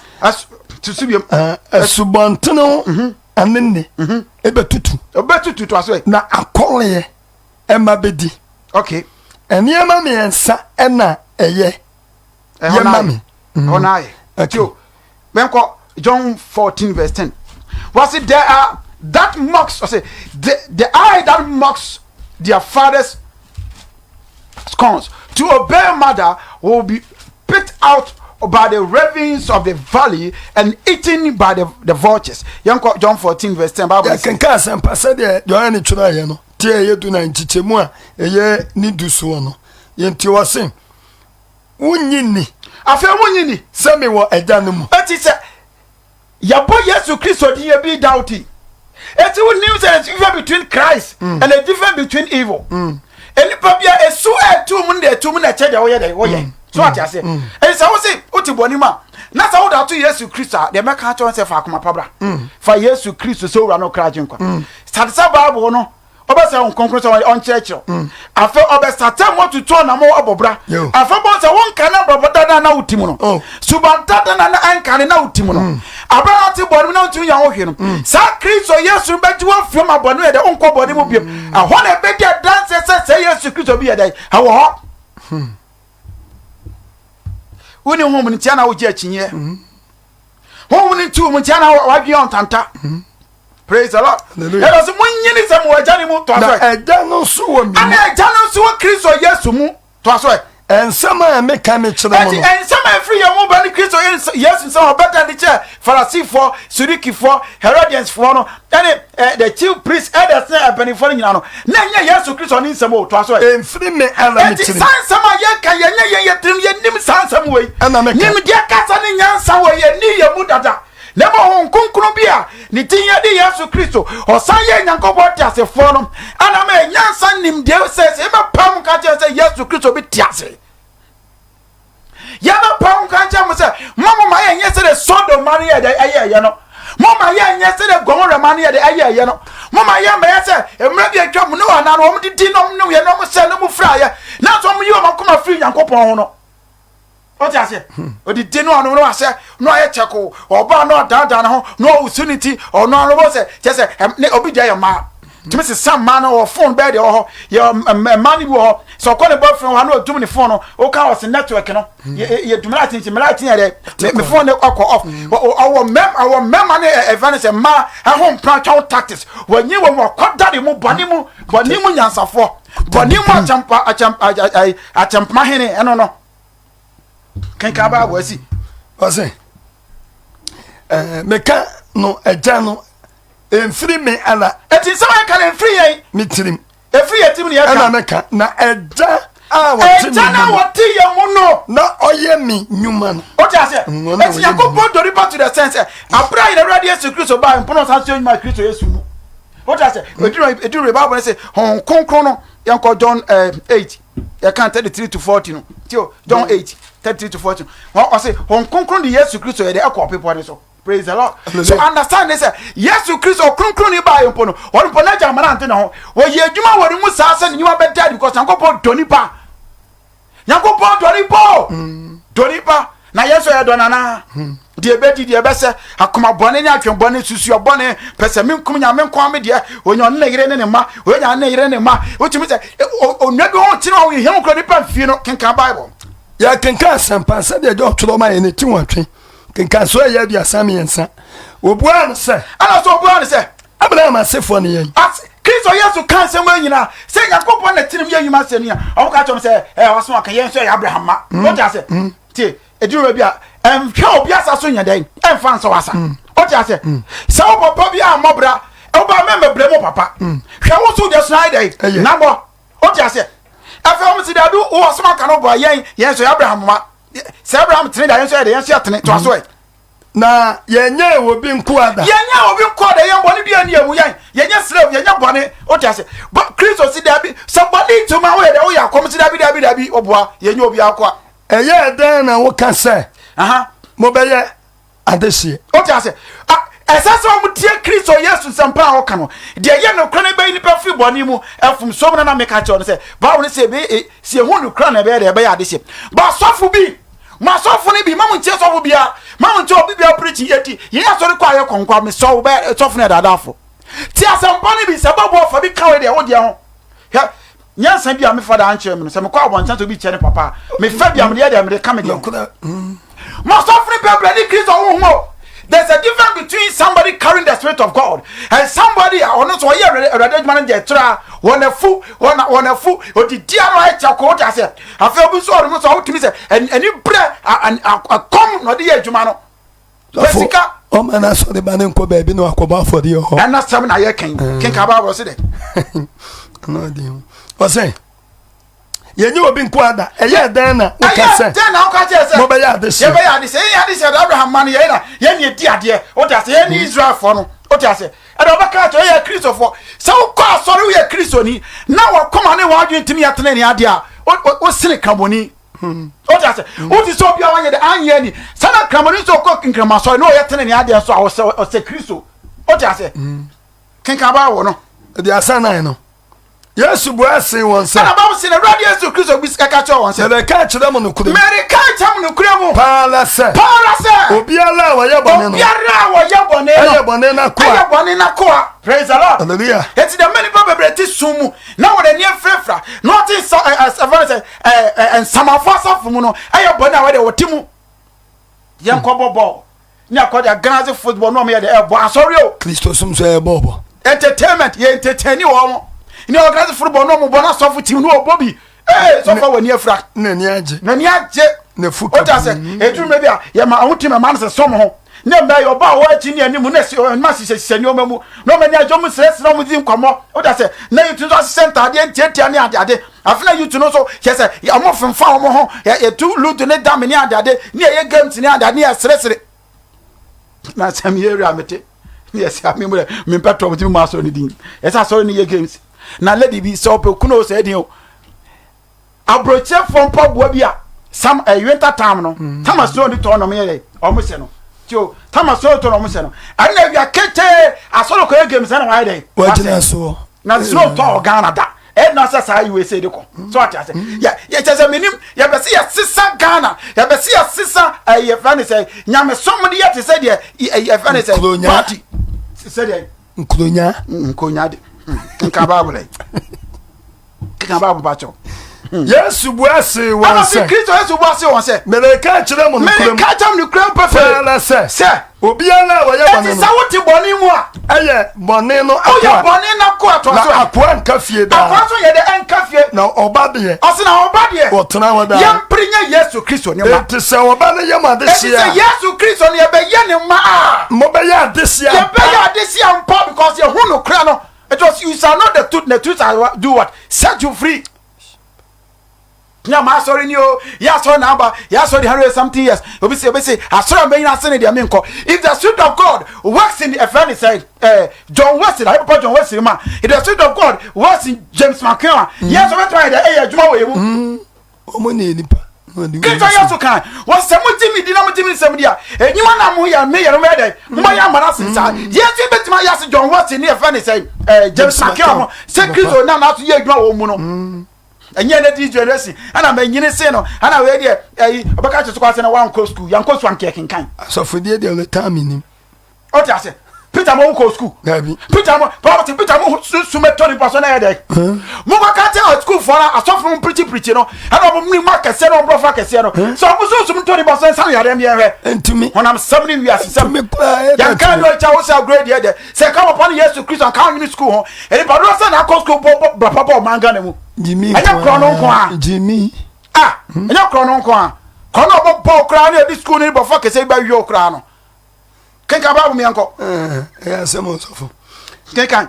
Tutu biom. Asubɔntene ho mhm. anene mhm. ɛbɛtutu. Ɛbɛtutu to aso ɛ. Na akɔleɛ ɛma bɛdi. Okay. Nneɛma mmiɛnsa ɛna ɛyɛ yɛ ma me. Ɛhɔ na ayɛ. Okay. Mɛnkɔ John 14 verse 10. Wɔsi there are that mocks ɔsi the eye that mocks their fathers scorns to obey mother will be picked out by the ravens of the valley and eaten by the vultures. Yɛnkɔ John 14 verse 10. Bible sɛ. Yɛkenka asɛmpa sɛdeɛ Yohane twerɛeɛ no, ti a ɛyɛ du na nkyekyɛmu a ɛyɛ ne du soɔ no. Yɛnti ɔse, wonnye nni. Afei wonnye nni. Sɛ mewɔ Agya no mu. Enti sɛ yɛbɔ Yesu Kristo din ebi doubt. Eti wonim sɛ there's difference between Christ mm. and a difference between evil. Mm. Nipa bi a esu ɛtu mu na ɛtu mu na ɛkyɛ deɛ wɔyɛ deɛ wɔyɛ. Mm. So ate ase. Mm. Eti sɛ wosi wote bɔ ne mu a na sɛ wode ato Yesu Kristo a deɛ mɛka akyerɛ sɛ fa akoma pa bra. Mm. Fa Yesu Kristo sɛ owura no kra gye nkwa. Mm. Sade sɛ Bible no ɔbɛsɛ wɔn kronkron sɛ ɔnkyerɛkyerɛ mm. afei ɔbɛsata mu atutu ɔnam ɔbɔ bra afei bɔ sɛ wɔnka na brɔbɔ dada na woti mu no oh. suban dada na na ɛnka ne na woti mu no mm. abɛn na ɔte bɔne mu na ntumi nya ho hwee no mm. saa Kristo Yesu no bɛgye wɔn fam abɔne yɛ dɛ ɔnkɔ bɔne mu biom ɛhɔ na ɛbɛdi adanseɛ sɛ sɛ Yesu Kristo bi yɛ dɛ ɛwɔ hɔ hmm. wone honhom no ntia na wogye akyinyeɛ hmm. honhom no nti wo mu ntia na wadwene ɔntanta hmm. Praise the Lord. Hallelujah. Ɛna sɛ monyini sɛ mowɔ agya no mu toa so Na ɛ. agya no nso wɔ me Ɛna mu. agya no nso wɔ Kristo Yesu mu toa so ɛ. Nsɛm a meka mekyerɛ mo Enti no, nsɛm a ɛfiri yɛn mu ba ne Kristo Yesu nsɛm a ɔbɛda de kyerɛ Farisifoɔ, Sadukifoɔ, Herodiansfoɔ no, ɛne eh, the chief priests, elders ne mpanimfoɔ no nyinaa no, na ɛnyɛ Yesu Kristo ne nsɛm o, toa so ɛ. ɛmfiri me ara me Enti tirim. saa nsɛm a yɛka yɛnyɛ yɛn yɛ tirim, yɛnim saa nsɛm wei. Ɛna meka. Nimdeɛ kasa ne nyansa wɔ yɛnni yɛn mu dada. Na mmom Honhom Kronkron bi a ne din yɛ de Yesu Kristo, ɔsan yɛ Nyankopɔn teasefoɔ no, ana ma yɛ nyansa nimdeɛ sɛ sɛ yɛbɛpae mu ka kyerɛ sɛ Yesu Kristo bi te ase. Yɛbɛpae mu ka kyerɛ mo sɛ mo mo ma yɛnyɛ sɛ de Sodom ma no yɛ dɛ ɛyɛ ɛyɛ no. Mo ma yɛnyɛ sɛ de Gomora ma no yɛ dɛ ɛyɛ ɛyɛ no. Mo ma yɛn mɛyɛ sɛ mmerɛ bi atwa mu ne wɔn anan wɔn didi na wɔn nom yɛ na wɔn sɛ na wɔn fira yɛ nanso wɔn yi wɔn akoma firi Nyankopɔn ho no. Wote aseɛ? Ɔdidi no ɔno no asɛ na ɔyɛ kyɛko ɔbaa na ɔdaadaa ne ho na ɔwusu ne ti ɔno ano bɔ sɛ kyɛ sɛ ne obi deɛ yɛ mmaa tumi sesa mmaa no wɔ phone bɛɛ deɛ wɔ hɔ yɛ mmaa no bi wɔ hɔ sɛ ɔkɔ ne boyfriend hɔ na ɔdum ne phone no woka wɔ se network no yɛ dum light nti light yɛ dɛ me phone no ɔkɔ off ɔwɔ mɛm ɔwɔ mɛma ne ɛfɛ ne sɛ mmaa ɛho mpena twɛn tactics wɔnyi wɔn wɔkɔ da ne mu bɔne mu bɔne mu nyansafoɔ bɔne mu akyɛmpa akyɛm akyɛmpoma hene ɛno no kenkan bible asi ɔse eh, meka no agya no ɛmfiri me ala ɛti nsɛm a ɛka no ɛmfiri yɛn me tirim ɛfiri yɛn tirim ne yɛka ɛna meka na agya a wɔte agya na wɔte yɛn mu no na ɔyɛ me nnwuma no wote aseɛ ɛti nyankopɔn dɔ nipa to the sense sɛ aberɛ a yɛn awurade yesu kristo baa mpono san so nnwuma kristo yesu mu wote aseɛ ɛduru bible no sɛ honhom kronkron no yɛnkɔ john 8 yɛka 33 to 40 no tio john 8 33 to 40 no ɔse hon kronkron de yesu kristo yɛde ɛkɔ ɔpepɔ ne so praise the lord so understand ne sɛ yesu kristo ɔkronkron ne baayɛ mpo no ɔno mpo n'agya amana ante ne ho wɔyɛ adwuma wɔ ne mu saa sɛ ne nyiwa bɛda because nyankopɔn dɔ nipa nyankopɔn dɔ nipa o mm. dɔ nipa na yɛn nso yɛdɔ nana hmm. deɛ ɛbɛdi deɛ ɛbɛsɛ akoma bɔne ne adwen bɔne susua bɔne pɛ sɛ menkum nya me nkoa me deɛ onya ɔne ne yere ne ne mma onya ne yere ne mma wotumi sɛ onua bi ho kyene ɔho hia kura nipa mfie no kenkan bible yɛkenkan asɛmpa sɛdeɛ John twerɛ ma yɛ ne ti nwɔtwe kenkan so ɛyɛ 33 wɔbuaa no sɛ ɛna so ɔbuaa no sɛ Abraham asefoɔ ne yɛn Kristo Yesu ka nsɛm wei nyinaa sɛ Nyankopɔn na tirim yɛ nnwuma sɛ nua ɔmo ka kyerɛ mo sɛ ɛ ɔso ɔka yɛn nso yɛ Abraham ma mm. wote ase mm. tie ɛduru baabi a ɛnhwɛ obi asa so nyɛ dɛn ɛmfa nsɛ wasa mm. wote ase sɛ wo papa bi a mmɔbra woba mɛmɛbrɛ mu papa hwɛ wo so deɛ so ayɛ dɛn nabɔ wote ase afei wɔn si daabi wɔ soma ka no bɔ yɛn yɛn nso yɛ Abraham ma sɛ Abraham tene da yɛn nso yɛ dɛ yɛn nso yɛ tene to aso ɛ. Na yɛnyɛɛ obi nkoa da. Yɛnyɛɛ obi nkoa da, yɛn bɔne biara nni yɛn mu, yɛn, yɛnyɛ slave, yɛnyɛ bɔne, wote ase. Ba, Kristo se daabi, sɛ bɔne nti ma woyɛ dɛ, woyɛ akɔm se daabi, daabi, daabi, ɔboa, yɛnyɛ obi akoa. Ɛyɛɛ dɛn na woka sɛ, Aha. mobɛyɛ adehyeɛ? Wote ase? A, ɛsɛ sɛ wɔn tie Kristo Yesu nsɛmpa a ɔka no. Deɛ ɛyɛ nokorɛ no bɛyi nipa firi bɔne mu, mfomsoɔ mu na na meka kyerɛ no sɛ, Bible no sɛ ebe, e, sɛ yɛhu nokorɛ na ɛbɛyɛ dɛ, ɛbɛyɛ adehyeɛ. Ba asɔfo bi, Mo asɔfo no bi, ma mo ntie sɔfo biara, ma mo ntie obi biara preaching. Eti yɛn asɔre kɔ a yɛ kɔnkɔ a, mesɔ wo bɛ sɔfo no yɛ daadaafo. Tie asɛmpa no bi, sɛ bɛbɔ ɔfa bi ka wei deɛ wo deɛ ho. Hwɛ, nyansa bi a me fada ankyerɛ me no, sɛ mekɔ abɔnten sɛ obi kyerɛ ne papa a, mefa bi a mede yɛ deɛ mede ka me deɛ ho. Mo asɔfo no bebree ne Kristo honhom o. There's a difference between somebody carrying the spirit of God and somebody a ɔno nso ɔyɛ awurade adwuma no deɛ tra wɔn afu wɔn wɔn afu odidi ano ayɛ kyɛ kɔ wote aseɛ. Afei obi nso ɔnom nso a wotumi sɛ ani brɛ ɛkɔm na ɔde yɛ adwuma no. Pɛ sika. Ɔma no asɔre ba ne nkɔ baabi na wakɔbɔ afɔdeɛ hɔ. Ɛna sɛm na yɛ kan mm. kenka Bible sɛ dɛ. Ɔsɛ yɛnyɛ obi nko ada ɛyɛ dɛn na woka sɛ dɛn na woka kyerɛ sɛ mobɛyɛ adehyeɛ yɛbɛyɛ adehyeɛ yɛyɛ adehyeɛ de Abraham ma no yɛn na yɛn ne ɛdi adeɛ wote ase yɛn ne mm. Israelfoɔ no wote ase Ɛna ɔbɛka akyerɛ yɛ Kristofoɔ sɛ wokɔ asɔre woyɛ Kristoni na wakoma ne w'adwene tumi yɛ tenenee adeɛ a wosene kramoni. Wote ase? Wote sɛ obi a wanyɛ de anyɛ ani sɛ na kramoni nso ɔkɔ nkramasɔre na ɔyɛ tenenee adeɛ nso a ɔsɛ ɔsɛ Kristo. Wote ase? Kenkan Bible no. 34 no. Yesu bua see wɔn sɛ. Ɛna Bible se na Awurade Yesu Kristo bi ka kyerɛ wɔn sɛ. Mereka akyerɛ mo nokorɛ mu. Mereka akyerɛ mo nokorɛ mu. Paa ara sɛ. Paa ara sɛ. Obiara a ɔyɛ bɔne no. Obiara a ɔyɛ bɔne no. Ɛyɛ bɔne n'akoa. Ɛyɛ bɔne n'akoa. Praise the Lord. Hallelujah. Eti dɛ mma nipa bebree te sum mu na wɔn ani afirafira na wɔte nsa ɛ ɛ ɛfɛ sɛ ɛ ɛ nsamanfo asafo mu no ɛyɛ bɔne a wɔde wɔte mu. Yɛn kɔ bɔ bɔɔl. ne akɔ de aganase football na wɔn yɛ de ɛbɔ asɔre o. Kristo som so ɛyɛ bɔɔbɔ. Entertainment yɛ entertain wɔn ne organize football na wɔn bɔ na sɔfo team na wɔbɔ bi ee sɔfo wɔ ani afira. N'ani agye. N'ani agye. N'afu kabi. O ta sɛ eduru mɛ bi a yɛ ma ɔho team ɛma no sɛ sɔm ho ne mbɛ yɛ ɔba a ɔwɔ akyi ne anim na ɛsi ɔma hyehyɛ hyehyɛ nneɛma mu na ɔma ani agye ɔmo srɛsrɛ ɔmo di nkɔmɔ o ta sɛ na yɛ tu nso ahyehyɛ ntaadeɛ ntiatia ne adeade. Afei na youth no nso kyerɛ sɛ wɔn femfa wɔn ho yɛtu ludo ne dame ne adeade ne yɛyɛ games ne adeade ne yɛseresere na asɛm yɛ awura mete ne yɛsɛ ame mu dɛ mempɛ tɔ mete mu asɔre no din yɛsɛ asɔre no yɛ games na lady bi sɛ ɔpɛ kunu o sɛ ɛdin o aburokyerefoɔ mpaboa bi a sam eh, winter time no mm. tama snow ne tɔn nom yɛ dɛ ɔmo hyɛ no tio tama snow tɔn ɔmo hyɛ no ɛnna awia ketee asɔre kɔyɛ games ɛna wayɛ dɛ wagyina soɔ na snow tɔ Ghana da ɛna sɛ saa USA de kɔ so ate ase yɛ yɛ kyɛ sɛ menim yɛbɛ sɛ yɛsesa Ghana yɛbɛ sɛ yɛsesa ɛyɛ fɛ ne sɛ nyamesom de yɛ te sɛ deɛ ɛyɛ fɛ ne sɛ party sɛ deɛ nkuronya nkuronya de nka Bible keka Bible ba kyɛw. Yesu bua see wɔn sɛ. Ɛna Kristo Yesu bua see wɔn sɛ. Mereka akyerɛ mo nokorɛ mu. Mereka akyerɛ mo nokorɛ mu pefee. Paa ara sɛ. Sɛ. Obiara a ɔyɛ bɔne no. Eti sɛ wote bɔne mu a. Ɛyɛ bɔne no akoa. Woyɛ bɔne no akoa toa so. Na akoa nka fie daa. Akoa nso yɛ dɛ ɛnka fie. Na ɔba deɛ. Ɔse na ɔba deɛ. Ɔtena hɔ daa. Yɛmpere nyɛ Yesu Kristo ne mma. Enti sɛ ɔba no yɛ mo adehyeɛ a. Enti sɛ Yesu Kristo no yɛbɛyɛ ne mma a. Mobɛyɛ adehyeɛ ampa. Yɛbɛyɛ adehyeɛ ampa because yɛhu nokorɛ no. It was you shall know the truth, the truth shall do what? Set you free. Nya ma asɔre ni o, yɛ asɔre na aba, yɛ asɔre hundred something years. Obi se, obi se, asɔre a mɛnyina ase ne deɛ menkɔ. If the spirit of God works in a friend say, eh, John Wesley, ayi papa John Wesley ma. If the spirit of God works in James McKeown, yɛ asɔre bɛtuma yɛ dɛ ɛyɛ adwuma wɔ yɛ mu. Wɔn ne nipa. Kristo Yesu kan wɔn sɛ mo gye mi di na mo gye mi nsɛm di a enyima na mo yɛ me yɛ no mo yɛ dɛ mo ma yɛ amara sen saa mm. Yesu betumi ayɛ ase John Wesley ne yɛfɛ ne sɛ ɛɛ James McKeown mo sɛ Kristo na n'aso yɛ adwuma wɔ mu no mm. ɛnyɛ ne this generation ɛna mɛ nyini sen no ɛna wei deɛ ɛyi ɔbɛka kyerɛ so kɔ ase na wankɔ sukuu yankɔ sukuu ankɛ kenkan. Asɔfodie deɛ ɔlɛ mi nim. O ti ase Peter mo kɔ sukuu. Dabi. Peter mo Bible ti Peter mo sunsun bɛ tɔ nipa so na yɛ dɛ. Mo kɔ ka kyerɛ sukuu fɔ na asɔfo mo pirikyi pirikyi no ɛna ɔmo mu akɛseɛ na ɔmo brɔfo akɛseɛ no sɛ ɔmo sunsun tɔ nipa so nsan yareɛ mi yɛn hwɛ. Ntumi. Honam sɛm ne wiase sɛm. Ntumi koraa yɛ Yɛn kan do ɛkyɛ wosɛ agorɔ deɛ dɛ sɛ ka papa ne Yesu Kristo anka ɔnwene sukuu ho nipa dodoɔ sɛ na akɔ sukuu bɔ bɔ bra papa ɔman Ghana mu. Jimmy Ɛnyɛ korɔ no nko a. Jimmy. Ah ɛnyɛ korɔ no nko a. Korɔ no ɔbɔ bɔɔl koraa ne ɛde sukuu ne bɔfo akɛseɛ bi bɛ wie koraa no. Kenkan Bible mi yɛnkɔ. Ɛyɛ asɛm ɔsɔfo. Kenkan.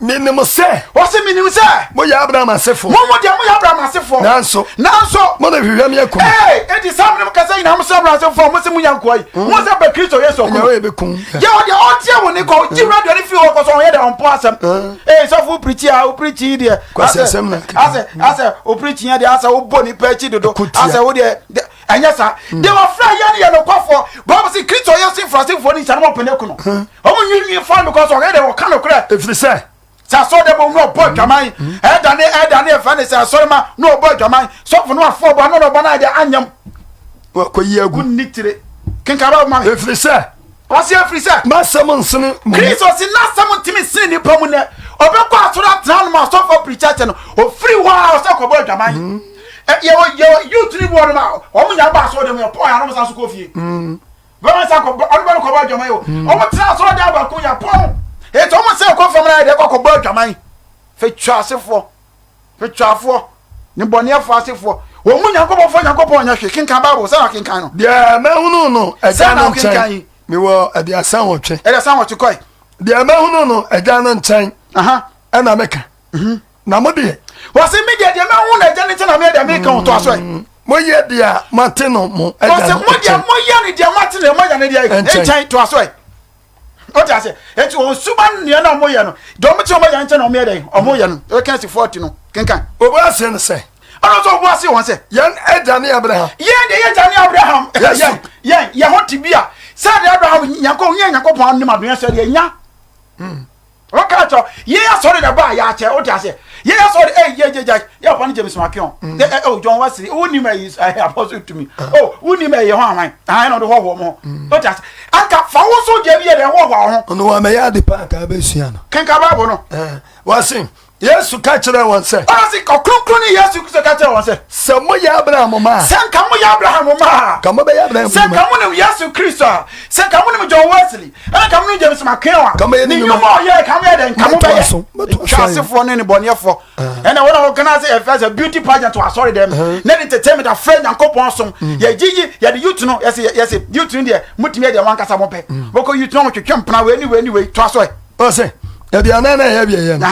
Menim sɛ. Ɔse menim sɛ. Moyɛ Abraham asefoɔ. Mo mo deɛ moyɛ Abraham asefoɔ. Nanso. Nanso. Mo na hwehwɛ me akum. Ee, eti saa mo kasa nyinaa mo sɛ Abraham asefoɔ mo sɛ mo nya nkoa yi. Hmm. Mo sɛ bɛ Kristo Yesu ɔkum. Ɛnyɛ wɔyɛ bɛ kum. Yɛ ɔdeɛ ɔtie wo ne kɔ gyi radio ne firi hɔ kɔ so ɔyɛ deɛ ɔmpo asɛm. Hmm. Ee sɔfo pirikyi a opirikyi deɛ. Kwasi asɛm na. Asɛ asɛ opirikyi yɛ deɛ asɛ wobɔ nipa akyi dodo. Asɛ wo deɛ ɛnyɛ saa. Hmm. Deɛ wɔfrɛ yɛ no yɛ nokwafoɔ. Bible sɛ Kristo Yesu mfrasefoɔ no nhyia no wɔpɛ no aku no. Wɔn nwiinwii fa no because ɔyɛ deɛ wɔka nokorɛ. Ɛfiri sɛ. Sɛ asɔre dɛm ɔmu ɔbɔ adwaman ɛda ne ɛda ne ɛfɛ ne sɛ asɔre ma na ɔbɔ adwaman sɔfo no afɔ ɔbɔ ano na ɔbɔ no ayɛ deɛ anyam. Wakɔyi agu. Wonni tire. Kenkan Bible ma me. Ɛfiri sɛ. Ɔse ɛfiri sɛ. M'asɛm nsene mo mu. Kristo se n'asɛm ntumi nsene nnipa mu nɛ. Ɔbɛkɔ asɔre atena nom asɔfo apirikyi akyɛ no. Ɔfiri hɔ a ɔsɛ kɔbɔ adwaman. Yɛwɔ yɛwɔ youth no bi wɔ nom a wɔn nyinaa ba asɔre dɛm yɛ pɔn a na wɔn san so kɔ fie. Bɛma sa kɔ ɔno bɛ no kɔbɔ adwaman o. Wɔn tena asɔre dan baako yɛ pɔn. Eti wɔn sɛ kɔ fam na yɛ deɛ kɔ kɔbɔ adwaman. Fɛ twa asefoɔ. Fɛ twafoɔ. Ne bɔneɛfoɔ asefoɔ. Wɔn mu Nyankopɔn fɔ Nyankopɔn nyɛ hwee. Kenkan Bible sɛ na kenkan no. Deɛ mahunu no agya no nkyɛn. Mewɔ 38. 38 kɔe. Deɛ mahunu no agya no nkyɛn. Ɛna meka. Mhm. Na mo deɛ. Wɔsi mi deɛ deɛ mahu no agya no nkyɛn na meyɛ deɛ meka wɔn to aso ɛ. Moyɛ deɛ mate no mo agya no nkyɛn. Wɔsi mo deɛ moyɛ no deɛ mate no mo agya no deɛ nkyɛn to aso ɛ. O ti ase eti wɔn suba nua na wɔn yɛ no deɛ wɔn ti wɔn yɛ nkyɛn na wɔn yɛ dɛ wɔn yɛ no ɛka si fɔɔti no kenkan. Obu ase no sɛ. Ɔno nso obu ase wɔn sɛ. Yɛn agya ne Abraham. Yɛn deɛ yɛn agya ne Abraham. Yɛn yɛn yɛn ho te bi a sɛ deɛ Abraham nyankopɔn yɛn nyankopɔn anim adoyɛ sɛ deɛ nya. Hmm. Wɔka kyerɛ yɛn asɔre na ba a yɛakyɛ wote aseɛ yɛn asɔre ɛyi yɛ gyegya yɛ papa no James Makeon mm. ɛ ɛ John Wesley wonim ɛyi ɛ Apostle tumi o wonim ɛyi ho ahwan ahwan na ɔde hɔhoɔ mo ho wote aseɛ anka fa wo so deɛ bi yɛ deɛ hɔhoɔ ho. Ɔno wɔn amɛyɛ ade pa anka abɛsua no. Kenka Bible no. Wɔse Yesu ka kyerɛɛ wɔn sɛ. Ɔno se Ɔkronkronni Yesu Kristo ka kyerɛɛ wɔn sɛ. Sɛ moyɛ Abraham mma a. Sɛ nka moyɛ Abraham mma a. Nka mobɛyɛ Abraham Sɛ nka monim Yesu Kristo a. Sɛ nka monim John Wesley. Ɛna nka monim James McKeown a. Ne nnwuma a ɔyɛɛ nka moyɛ dɛn? Nka mobɛyɛ. Twasefoɔ ne nnebɔneyɛfoɔ. Ɛna wɔn a wɔka sɛ yɛfrɛ sɛ beauty pageant wɔ asɔre dɛm. Na de entertainment afrɛ Nyankopɔn som. Yɛgyigyi yɛde youth no yɛse yɛse youth no deɛ motumi yɛ deɛ mo ankasa mopɛ. Mokɔ youth no wɔtwetwe mpena wei ne wei ne wei. Toa so ɛ. Ɔse 40 na ɛyɛ awieɛ no.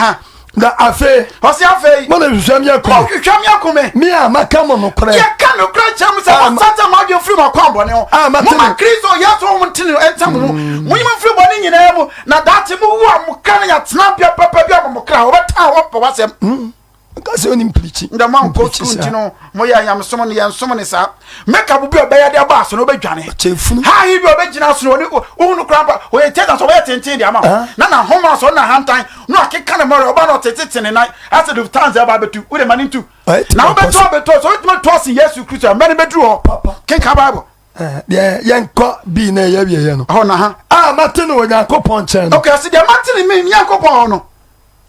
Na afei. Ɔse afei. Mo na hwehwɛ me aku me. Ɔhwehwɛ me aku me. Me a maka mo nokorɛ. Yɛka nokorɛ kyerɛ mo sɛ mo sata mo adwene firi mo akwammɔne ho. A mate Moma Kristo Yesu honhom ntene no nta mo mu. Mm. Monyi mo mfiri bɔne nyinaa mu, na daakye mo wu a mo kra no nya tenabea papa bi ama mo kra. Wɔbɛtaa wɔpɛ w'asɛm. Mm. Nka sɛ onim pirikyi. Ndɛ mo ankɔ sukuu nti no mo yɛ nyamesom no yɛn som ne saa. Makeup bi a ɔbɛyɛ de aba aso no ɔbɛdwane. Ɔkyɛ High heel bi a ɔbɛgyina aso no ɔne wohu no koraa mpa ɔyɛ tɛta so ɔbɛyɛ tenten de ama wo. Na n'ahoma so ɔne n'ahantan na ɔkeka ne mmɔre ɔba na ɔtetete ne nan asɛ Lufthansa ɛba abɛtu wo de ma ne ntu. Na wobɛtɔ abɛtɔ so wobɛtumi atɔ asen Yesu Kristo a mmerɛ no bɛduru hɔ. Kenka Bible. Deɛ yɛnkɔ bii na ɛyɛ wieɛ no. Ɛhɔ na ha. A mate no Onyankopɔn nkyɛn no. Okay, ɔse deɛ mate no me Nyankopɔn hɔ no.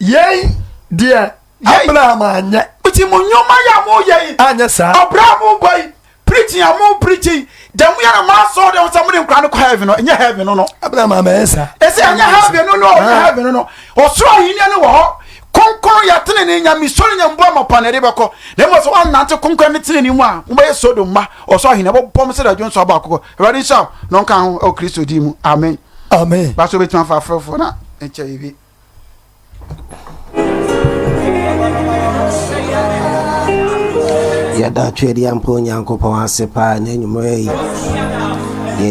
Yei deɛ Abraham anyɛ. Nti mo nnwuma yi a moyɛ yi. Anyɛ saa. Ɔbra a mobɔ yi, preaching a mo preaching yi, deɛ moyɛ no maa sɔɔ deɛ sɛ mode nkora no kɔ heaven no, ɛnyɛ heaven no no. Abraham amɛyɛ saa. Ɛsɛ ɛnyɛ heaven no no, ɛnyɛ heaven no no. Ɔsoro ahenni no wɔ hɔ. Kronkron yɛ tenenee nyamesɔre nyambu amapa na ɛde bɛkɔ. Na mmom sɛ woannante kronkron ne tenenee mu a, mobɛyɛ Sodom mma. Ɔsoro ahenni ɛbɛbɔ mo sɛ dadwo nso abɔ akokɔ. Awurade nhyira wo na ɔnka ho wɔ Kristo din mu. Amen. Amen. Pastor wobɛtumi afa afrɛfoɔ na nkyɛ biribi. Yɛda Tweaduampɔ Onyankopɔn ase paa na anwummerɛ yi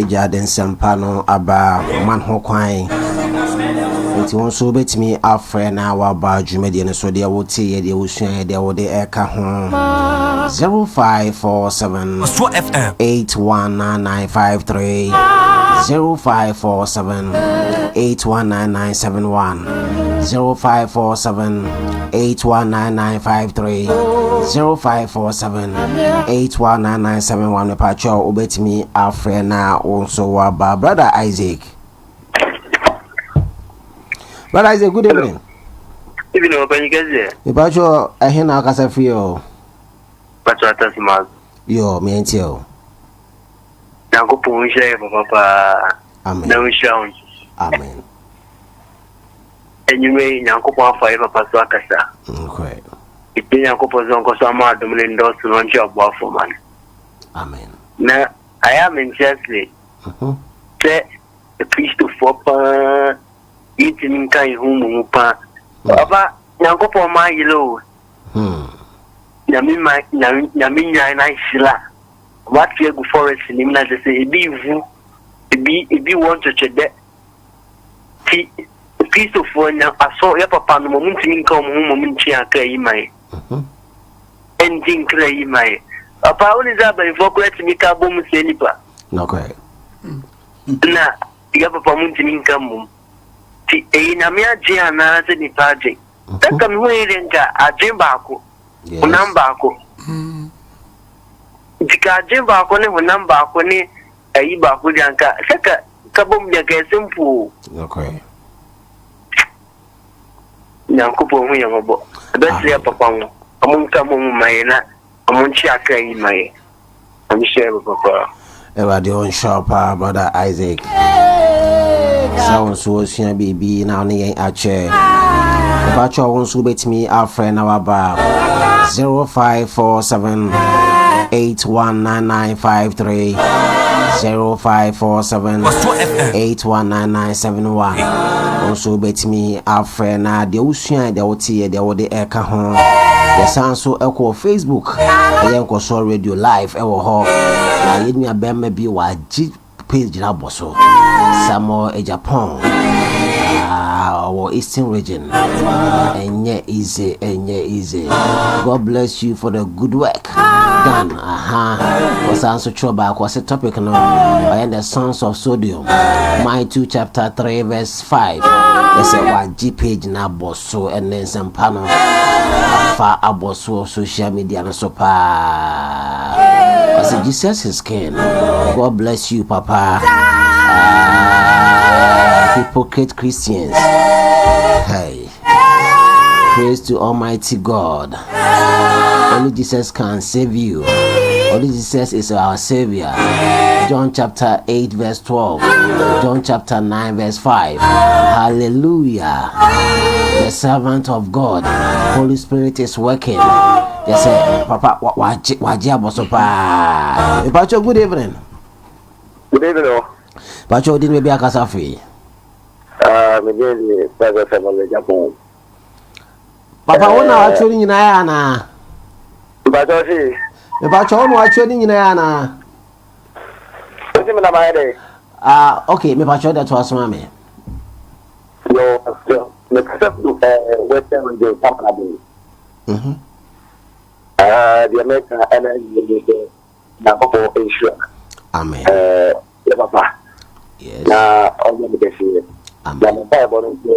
yɛagya de nsɛmpa no aba man ho kwan nti wo nso wobɛtumi afrɛ na waba dwumadie no so deɛ woteeɛ deɛ wosuaeɛ deɛ wode ɛka ho 0547 819953 0547 819971 0547 819953 0547 819971 mepatwɛ wobɛtumi afrɛ na wo nso waba brother Isaac. Brother Isaac, good evening. Evening, ɔpanyin kɛseɛ. Mepatwɛ ɛhe na akasa firi o? Patwɛ atasima. Yo, meɛntie o. Nyankopɔn nhyira yɛ papa paa. Amen. Na ɔnhyira wo nso. Amen. Enyimire yi Nyankopɔn afa yɛ papa so akasa. Nokorɛ. Ɛti Nyankopɔn sɛ ɔnkɔ so ama adom no ndɔɔso na ɔntwe aboafoɔ ma no. Amen. Na ayɛ a mente ase sɛ Akristofoɔ paa yɛntumi nka yɛn ho mmɔ mu paa. Papa, Nyankopɔn ma ayera o. Nyame ma Nyame Nyame nyan na ahyira. Wate agu forest nim na kyerɛ sɛ ebi rewu, ebi ebi wɔ ntwetwedɛ. Ti Kristofoɔ nya asɔ yɛ papa no wɔn ntumi nka wɔn ho mmom ntwe akra yi ma yɛ. Ɛngye nkra yi ma yɛ. Papa, wone sɛ abayifoɔ koraa tumi ka bom sɛ nipa. Nokorɛ. Na yɛ papa mu ntumi nka mmom. Ti ɛyɛ Nyame adwen anaa sɛ nipa adwen? Sɛ nka mehu yi deɛ nka adwen baako, honam baako. Nti ka adwen baako ne honam baako ne ayi baako deɛ anka sɛ ka ka bom deɛ nka ɛyɛ simple o. Nokorɛ. Nyankopɔn hu yɛn mmɔbɔ. Ɛbɛsrɛ yɛ papa ho. Ɔmo nka mmom mma yɛn na Ɔmo nkye akra yi ma yɛ. Nyame hyira yɛ papa paa. Awurade ɔnhyira wo paa brother Isaac sɛ wo nso wasua biribi na wo ne yɛn akyɛ. Mepakyɛ wo nso wobɛtumi afrɛ na waba 0547 819953 0547 819971 wo nso wobɛtumi afrɛ na deɛ wosuae deɛ woteeɛ deɛ wode ɛka ho. Yɛsan nso kɔɔ Facebook, ɛyɛ Nkɔsoɔ Radio Live ɛwɔ hɔ. Na yɛn nua bɛrima bi wagye page no abɔ so. Samuel Agyapong, ah, ɔwɔ Eastern Region. Ɛnyɛ easy, ɛnyɛ easy. God bless you for the good work done. Aha. Ɔsan nso twerɛ baako, ɔse topic no, ɔyɛ the sons of Sodom. Matthew chapter 3 verse 5. Ɛsɛ wagye page no abɔ so ɛne nsɛmpa no afa abɔ so social media no so paa. Ɔsɛ Jesus is king. God bless you papa. Hypocrite Christians. Hey. Praise to Almighty God. Only Jesus can save you. Only Jesus is our Savior. John chapter 8, verse 12. John chapter 9, verse 5. Hallelujah. The servant of God, Holy Spirit is working. Yes, sir. Papa, wagye wagye abɔso paa. Pacho, good evening. Good evening. Oh. Pacho, odi ni baabi akasa firi. Ah, me din de President Samuel Japan. Papa, wo na watwerɛ ne nyinaa yɛ anaa? Mpakyɛ se. Mpakyɛ wo na watwerɛ ne nyinaa yɛ anaa? Wosi mi na mayɛ dɛ. Ah, okay, mepakyɛ wode to aso ma me. Yo, mekasa fi eh, Western Region, Takoradi. Mhm. Ah, deɛ meka ɛna yɛ ne sɛ Nyankopɔn nhyira. Amen. Eh, yɛ papa. Yes. Na ɔnyɛ me kɛseɛ. Amen. Na me mpaebɔ no sɛ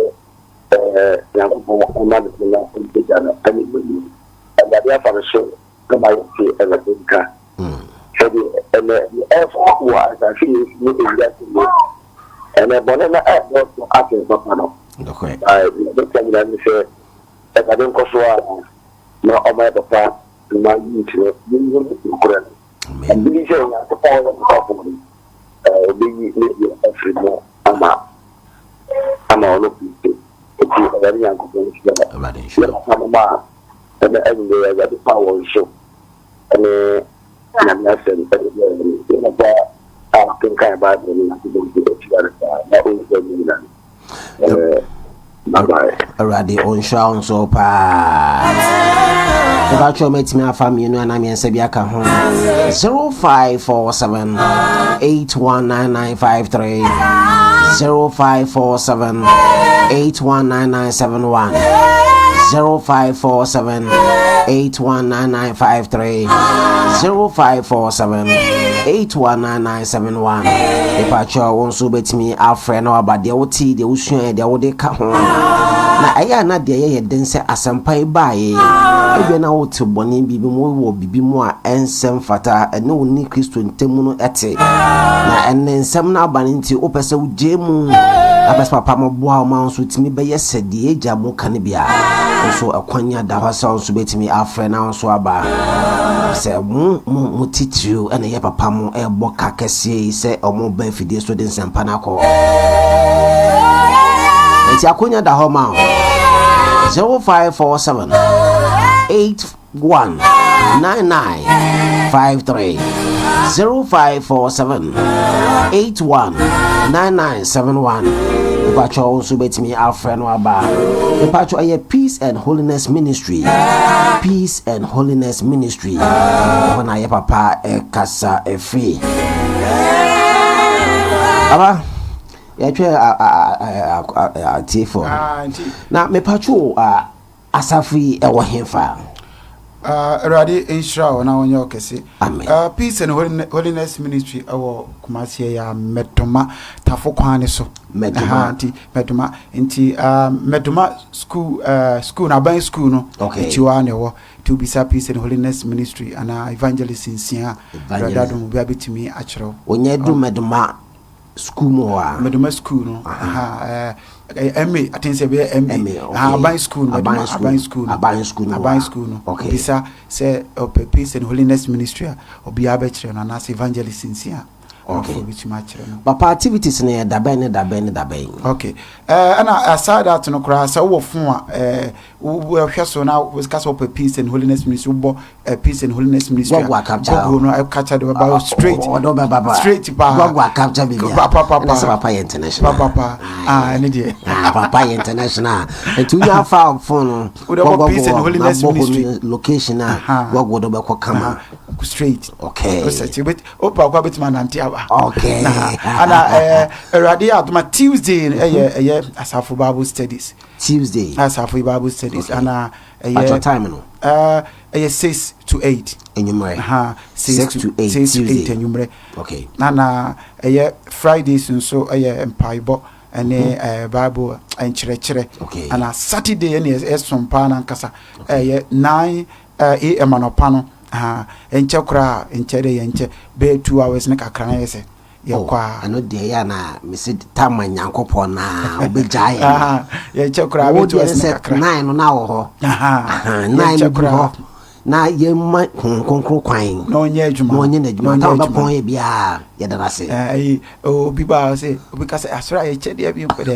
eh, Nyankopɔn ɔma ne so na ɔmpagya no ɛne mu ni. Awurade afa no so ama yɛte Awurade nka. Sɛdeɛ ɛnɛ ɛfa wɔ asase yi ne ewiase mu. Ɛnɛ bɔne no ɛdɔɔso asen papa no. Nokorɛ. Deɛ mɛka nyinaa ne sɛ Awurade nkɔ so a na ɔma yɛ papa ma youth no yɛnhunu nokorɛ no. Amen. Megye di sɛ Onyankopɔn yɛ nokwafo no, ɔbɛyi ne deɛ afiri mu ama ama ɔno Kristo. Enti Awurade Nyankopɔn nhyira mo. Awurade nhyira Yɛ wo. papa no ma ɛnɛ anwummerɛ yi Awurade fa wɔn so ne Nyame asɛm de brɛɛ yɛn. Yɛ papa a ɔkenkan Bible no Nyankopɔn nso ahyira no paa na ɔnhyira mu nyina no. Awurade ɔnhyira wo nso paa. Mepakyɛ mɛtumi afa mmienu anaa mmiɛnsa bi aka ho. 0547 819953 0547 819971 0547 819953 0547 819971. Mepakyɛ wo nso wobɛtumi afrɛ na waba deɛ wote deɛ wosuaeɛ deɛ wode ka ho. Na ɛyɛ a na deɛ ɛyɛ den sɛ asɛmpa yi baeɛ ebia na wote bɔne biribi mu wɔ biribi mu a ɛnsɛ mfata ɛne wo ne Kristo ntam no ɛte na ɛne nsɛm no aba no nti wopɛ sɛ wogye mu na pɛ sɛ papa mɔboa wo ma wo nso tumi bɛyɛ sɛ deɛ agya mu ka no bia nso ɛkwan ada hɔ sɛ wo nso bɛtumi afrɛ na wo nso aba sɛ mo mo mo titiriw ɛna ɛyɛ papa mo ɛbɔ ka kɛseɛ yi sɛ ɔmo ba afidie so de nsɛmpa no akɔ. Nti akonya da hɔ ma wo. 0547 81 99 53 0547 81 99 71. Mepakyɛ wo nso bɛtumi afrɛ no aba. Mepakyɛ ɛyɛ Peace and Holiness Ministry. Peace and Holiness Ministry. Ɛhɔ na yɛ papa ɛkasa ɛfiri. Aba, yɛtwɛ atiefoɔ. Ah, na mepakyɛ Asafo yi ɛwɔ henfa? Awurade nhyira wo na ɔnyɛ wo kɛse. Amen. Peace and Holiness Ministry ɛwɔ Kumasi ɛyɛ Mɛdoma Tafo kwan ne so. Mɛdoma. Nti Mɛdoma nti Mɛdoma school school na aban school no. Okay. Akyi hɔ na ɛwɔ. Nti wobisa Peace and Holiness Ministry anaa Evangelist Nsia. Awurade adom obi abɛtumi akyerɛ wo. Onyɛ du Mɛdoma School mu hɔ a. Medoma school no. Aha, eh, MA, I think sɛ ɛbɛyɛ MA. MA, okay. Aha, aban school no. Aban school. Aban school no. Aban school no. Aban school no. Okay. Bisa sɛ ɔpɛ Peace and Holiness Ministry a, obiara bɛkyerɛ no anaasɛ evangelist nsi a. Okay. Ɔfo bɛtumi akyerɛ no. Papa activities no yɛ dabɛn ne dabɛn ne dabɛn. Okay. Eh, ɛna aside that no koraa sɛ wowɔ phone a, eh, wohwɛ so na woka sɛ wopɛ Peace and Holiness Ministry wobɔ eh, Peace and Holiness Ministry Google capture Google no capture de bɛba straight ɔdɔ bɛba ba straight paa Google capture biribi pa pa pa ɛna sɛ papa yɛ international pa pa pa ah ɛne deɛ ah papa yɛ international nti wonya fa phone no wode bɔ Peace and Holiness Ministry location a Google de bɛkɔ kama straight okay o pa kwa bɛtumi anante aba okay ana eh, Awurade adoma Tuesday ɛyɛ ɛyɛ asafo Bible studies Tuesday. Asafo Bible studies okay. ana ɛyɛ. Patro time no. Ɛyɛ 6 to 8. Enyimrɛ. 6 to 8. 6 to 8 enyimrɛ. Okay. Na na ɛyɛ Fridays nso ɛyɛ mpaebɔ ɛne ɛɛ Bible nkyerɛkyerɛ. Okay. Ana Saturday ɛne ɛsom paa nankasa ɛyɛ 9 a.m. anɔpa no. Nkyɛ koraa nkyɛ de yɛ nkyɛ bɛyɛ 2 hours ne kakra na yɛ sɛ yɛkɔ a. Ɛno deɛ yɛ na mesi tama Nyankopɔn na wobɛgya yɛ no. Yɛnkyɛ koraa bɛyɛ 2 hours ne kakra. 9 no na wɔ hɔ. 9 no du hɔ na yɛma Honhom Kronkron kwan na ɔnyɛ adwuma na ɔnyɛ n'adwuma ta ɔbɛpɔn yɛ biara yɛda no ase. Ɛyi obi ba sɛ obi ka sɛ asɔre a yɛkyɛ deɛ bi mpɛ dɛ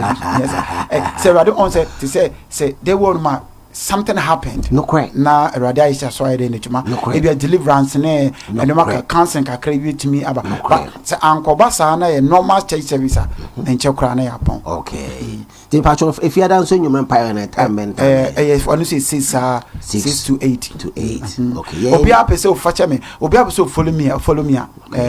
sɛ Awurade ɔn sɛ te sɛ sɛ de wɔ no ma something happened. Nokorɛ. Na Awurade ayɛ sɛ asɔre ayɛ dɛ n'adwuma. Nokorɛ. Ebi a deliverance ne ɛnoma ka counseling kakra bi etumi aba. Nokorɛ. Sɛ ankɔba saa na yɛ normal church service a nkyɛ koraa na yɛ apɔn. Okay. Nti mpatwɔ efiada nso enyuma mpaeɛ na time bɛn time. Ɛɛ ɛyɛ ɔno sɛ 6 saa 6 to 8. To 8. Okay. Obi apɛ sɛ ofa kyɛ me obi apɛ sɛ follow me a follow me a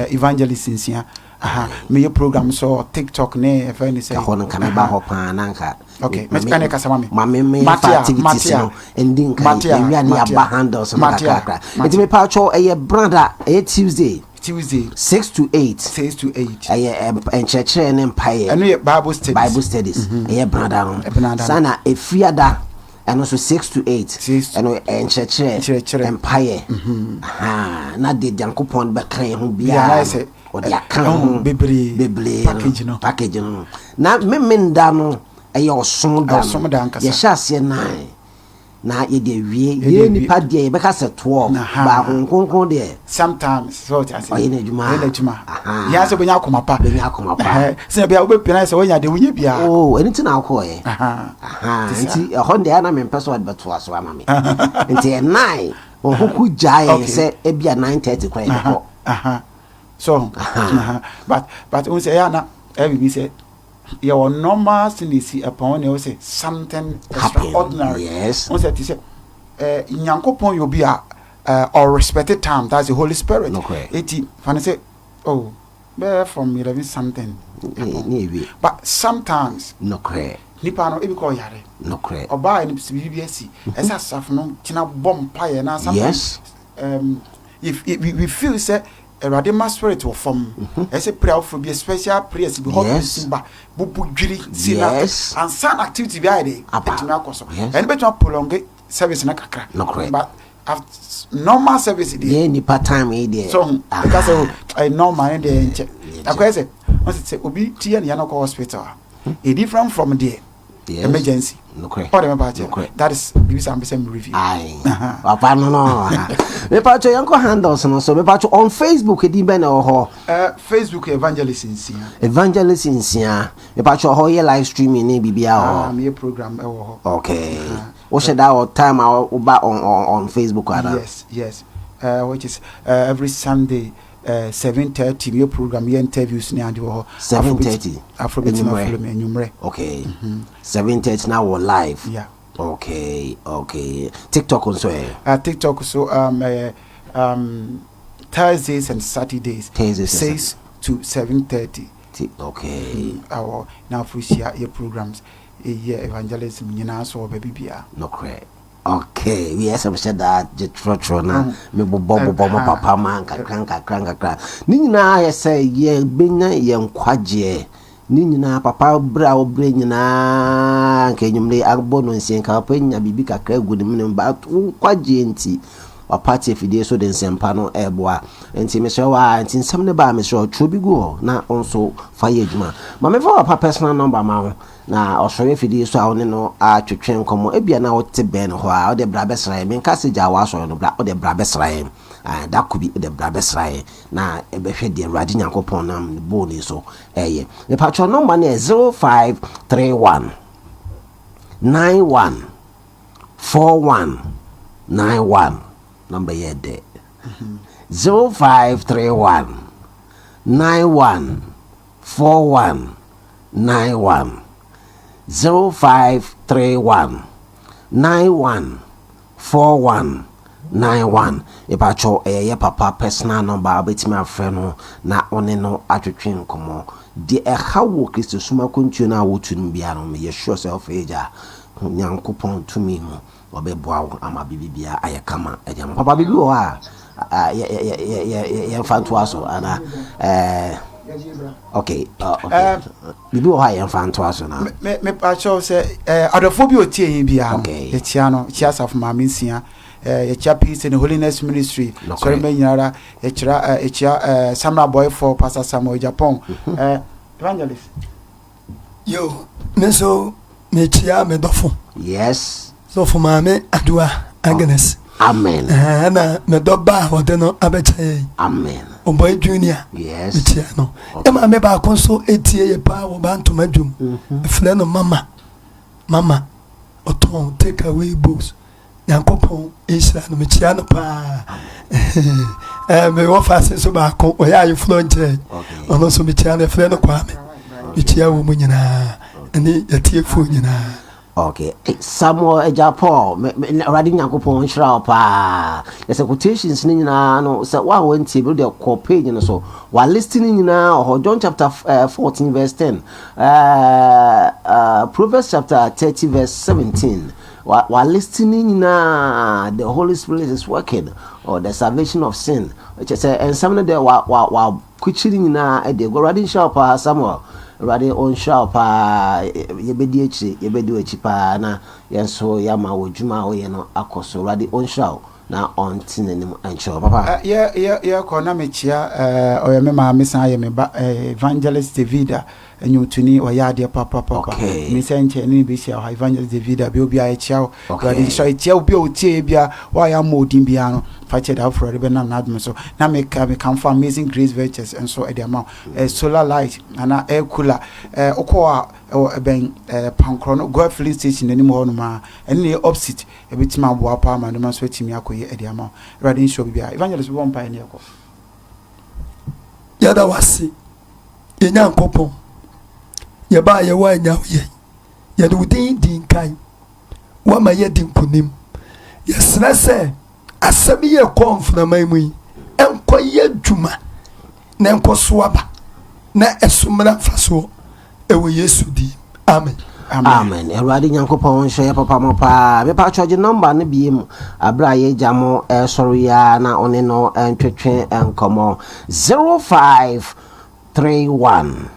Evangelist Nsia. Aha meyɛ program so TikTok ne ɛfɛ ne sɛ. Ɛhɔ no nka mɛba hɔ paa na nka. Okay, mɛka ne kasa ma me. Ma me me fa activities no ndi nka ewia ne yaba handles no kakrakra. Nti me pa kyɛw ɛyɛ brada ɛyɛ Tuesday. Tuesday. 6 to 8. 6 to 8. Ɛyɛ nkyerɛkyerɛ ne mpaeɛ. Ɛno yɛ Bible studies. Bible studies. Ɛyɛ brada no. Brada. Sana efiada ɛno nso 6 to 8. Ɛno nkyerɛkyerɛ mpaeɛ. Na deɛ Nyankopɔn bɛka yɛn ho biara ɔde aka ho bebree bebree package no package no na memenda no ɛyɛ ɔsom da no yɛhyɛ aseɛ 9 na yɛde awie yɛ nipa deɛ yɛbɛka sɛ 12 baako nkonkron deɛ sometimes sɛ ɔte ase ɔyɛ n'adwuma ɔyɛ n'adwuma yɛn sɛ bɛnya akoma pa bɛnya akoma pa sɛ bia wobɛpia sɛ wonya deɛ wonya biara oh ɛno nti na wokɔɔyɛ nti ɛhɔ deɛ na mempɛ sɛ ɔde bɛtoa so ama me nti 9 ɔhoko gyae sɛ ebia 9:30 kora yɛbɛkɔ. So but n sɛ ɛyɛ ana ɛyɛ biribi sɛ yɛwɔ normal sin esi ɛpɔn na ɛwɔ sɛ something extraordinary. N sɛ ti sɛ Nyankopɔn yɛ obi a ɔrespect time, that's the Holy Spirit. Eti fani sɛ oh bɛyɛ from 11 something, but sometimes nipa no ebi kɔ ɔyare ɔbaa yɛ no biribi asi ɛsɛ asafo no gyina bɔ mpaeɛ na sometimes if we feel sɛ Awurade ma spirit wɔ fam ɛsɛ prayer foforɔ bi, special prayers bi hɔ bi ba bubu dwiri si na ansa na activity bi ayɛ de ɛtumi akɔ so. Ɛno bɛtumi prolong service no kakra, but normal service deɛ yɛn nipa time yi deɛ so ɛka sɛ ɛyɛ normal ne deɛ nkyɛ akɔyɛ sɛ wɔn sɛ obi ti yɛ ne yɛn kɔ hospital a e different from deɛ emergency ɔde mepa kyɛ. That is bibi sɛ ampɛ sɛ me review. Ayi papa no mepa kyɛ yɛn kɔ handles no so. Mepa kyɛ on Facebook edin bɛ na ɛwɔ hɔ? Facebook, Evangelist Nsia. Evangelist Nsia. Mepa kyɛ hɔ yɛ live streaming ne biribi a wɔ hɔ? Meyɛ program ɛwɔ hɔ. Okay, wohyɛ da wɔ time a woba on Facebook ana? Yes, which is every Sunday. 7:30 meyɛ program, yɛ interviews ne ade wɔ hɔ. 7:30. Afro bɛtumi Anwummerɛ. Afollow me anwummerɛ. Okay, 7:30 na wɔ live. Yeah. Okay, TikTok nso ɛ? TikTok so Thursdays and Saturdays. Thursdays and 6 to 7:30. Awɔ na afro hyia yɛ programs, yɛ evangelism nyinaa so wɔ baabi biara. Nokorɛ. Okay, wiɛ sɛ mehyɛ daa gye trɔtrɔ na mebobɔ bobɔ mo papa ma nkakra nkakra nkakra ne nyinaa yɛ sɛ yɛbɛnya yɛn nkwagyeɛ ne nyinaa. Papa, berɛ a woberɛ nyinaa nka anwummere abɔ no nsia, nka papa nya biribi kakra agu ne mene ba wo nkwagyeɛ nti papa te afidie so de nsɛmpa no ɛɛboa. Nti mesrɛ wo a, nti nsɛm no baa, mesrɛ wo, twerɛ bi gu hɔ na wo nso fa yɛ adwuma ma mefa papa personal number ma wo na ɔsɔre afidie so a wo ne no atwetwe nkɔmmɔ. Ebia na wote bɛn hɔ a, wode bra bɛsra yɛn. Menka sɛ gyaa w'asɔre no bra, wode bra bɛsra yɛn. Ah, da ko bi wode bra bɛsra yɛn na ɛbɛhwɛ deɛ Awurade Nyankopɔn nam ne bɔɔni so ɛyɛ. Mepatwɛ, number no yɛ 0531 91 41 91. Number yɛ dɛ, 0531 91 41 91, 0531 91 41 91. Ìbàkyɛw, ɛyɛ yɛ papa personal number a wobɛtumi afrɛ no na ɔne no atwetwe nkɔmmɔ. Deɛ ɛha wɔ Kristo som akwantuo no a wotu no biara no, meyɛ sure sɛ ɔfɛ agya Nyankopɔn tumi mu ɔbɛboa wo ama biribi biara ayɛ kama ɛde ama papa. Biribi wɔ hɔ a yɛmfa ntoa so ana? Okay, biribi wɔ hɔ a yɛmfa ntoa so na Mepakyɛw, sɛ adɔfoɔ bi a ɔtie yɛn biara no, yɛkyia no, kyia asafo maame nsia, yɛkyia Peace and Holiness Ministry sɔre mma nyinara, yɛkyerɛ, yɛkyia Samra Boyfo, Pastor Samuel Japan, Evangelist. Yo, me nso mekyia me dɔfo sɔfo maame Adoa Agnes. Amen. Ɛna me dɔ ba a wɔde no abɛkyɛ yɛn. Amen. Ɔbɔe Junior. Mekyia no. Ɛma me baako nso etie yɛ paa wɔ Bantoma dwom. Efrɛ no Mama Mama, ɔtɔn take away bowls. Nyankopɔn nhyira no, mekyia no paa. Mewɔ faase nso baako, ɔyɛ ayeforɔ nkyɛn, ɔno nso mekyia no, ɛfrɛ no Kwame. Mekyia wɔ mu nyinaa ɛne yɛtiefoɔ nyinaa. Okay, Samuel Agya Paul, Awurade Nyankopɔn nhyira wo paa. Na sɛ quotations no nyinaa no, sɛ wo a wantie bi, wode kɔ page no so, walist no nyinaa wɔ hɔ. John chapter 14 verse 10, Proverbs chapter 30 verse 17, walist no nyinaa. The Holy Spirit is working or the salvation of sin, kyɛ sɛ nsɛm no deɛ wa wa wa kukyiri nyinaa ɛde agu. Awurade nhyira wo paa, Samuel. Awurade ɔnhyira wo paa. Yɛbɛdi akyire, yɛbɛdi w'akyi paa na yɛn nso yɛama wɔ adwuma a woyɛ no akɔ so. Awurade ɔnhyira wo na ɔnte n'anim nkyerɛ wo, papa. Yɛ yɛ yɛkɔ na mekyia ɔyɛ me maame san yɛ me ba, Evangelist Davida nnwomtoni, ɔyɛ adeɛ papapapa. Me sɛ nkyɛn ne ne bɛhyia wɔ ha. Evangelist Davida bi, obi a yɛkyia wo. Awurade nhyira. Yɛkyia obi a ɔtie yɛ bia wo a yɛammɔ odin biara no, fa kyɛ da foforɔ de bɛnam n'adom so. Na meka mekamfo Amazing Grace Ventures nso de ama wo. Solar light anaa air cooler, wokɔ a ɛwɔ ɛbɛn Pankorɔ no Goil filling station anim hɔ nom a, ɛne ne yɛ opposite. Ɛbɛtumi aboa paa ma nneɛma nso atumi akɔ yie de ama wo. Awurade nhyira obi biara. Evangelist bɛbɔ mpaeɛ ne yɛkɔ. Yɛda wase, yɛ Nyankopɔn. Yɛbaa yɛwɔ anya wo yɛn, yɛde wo din di nkan, woama yɛdi nkonim. Yɛsrɛ sɛ asɛm yi ɛkɔ mframa yi mu yi ɛnkɔ yɛ adwuma na ɛnkɔ so aba na ɛso mmra mfasoɔ ɛwɔ Yesu din, amen. Amen. Awurade Nyankopɔn nhyɛ yɛ papa mo paa. Mepa kyɛw, number no bie mu aberɛ a yɛgya mo ɛsɔre yi a na ɔne no ntwetwe nkɔmmɔ, 0531.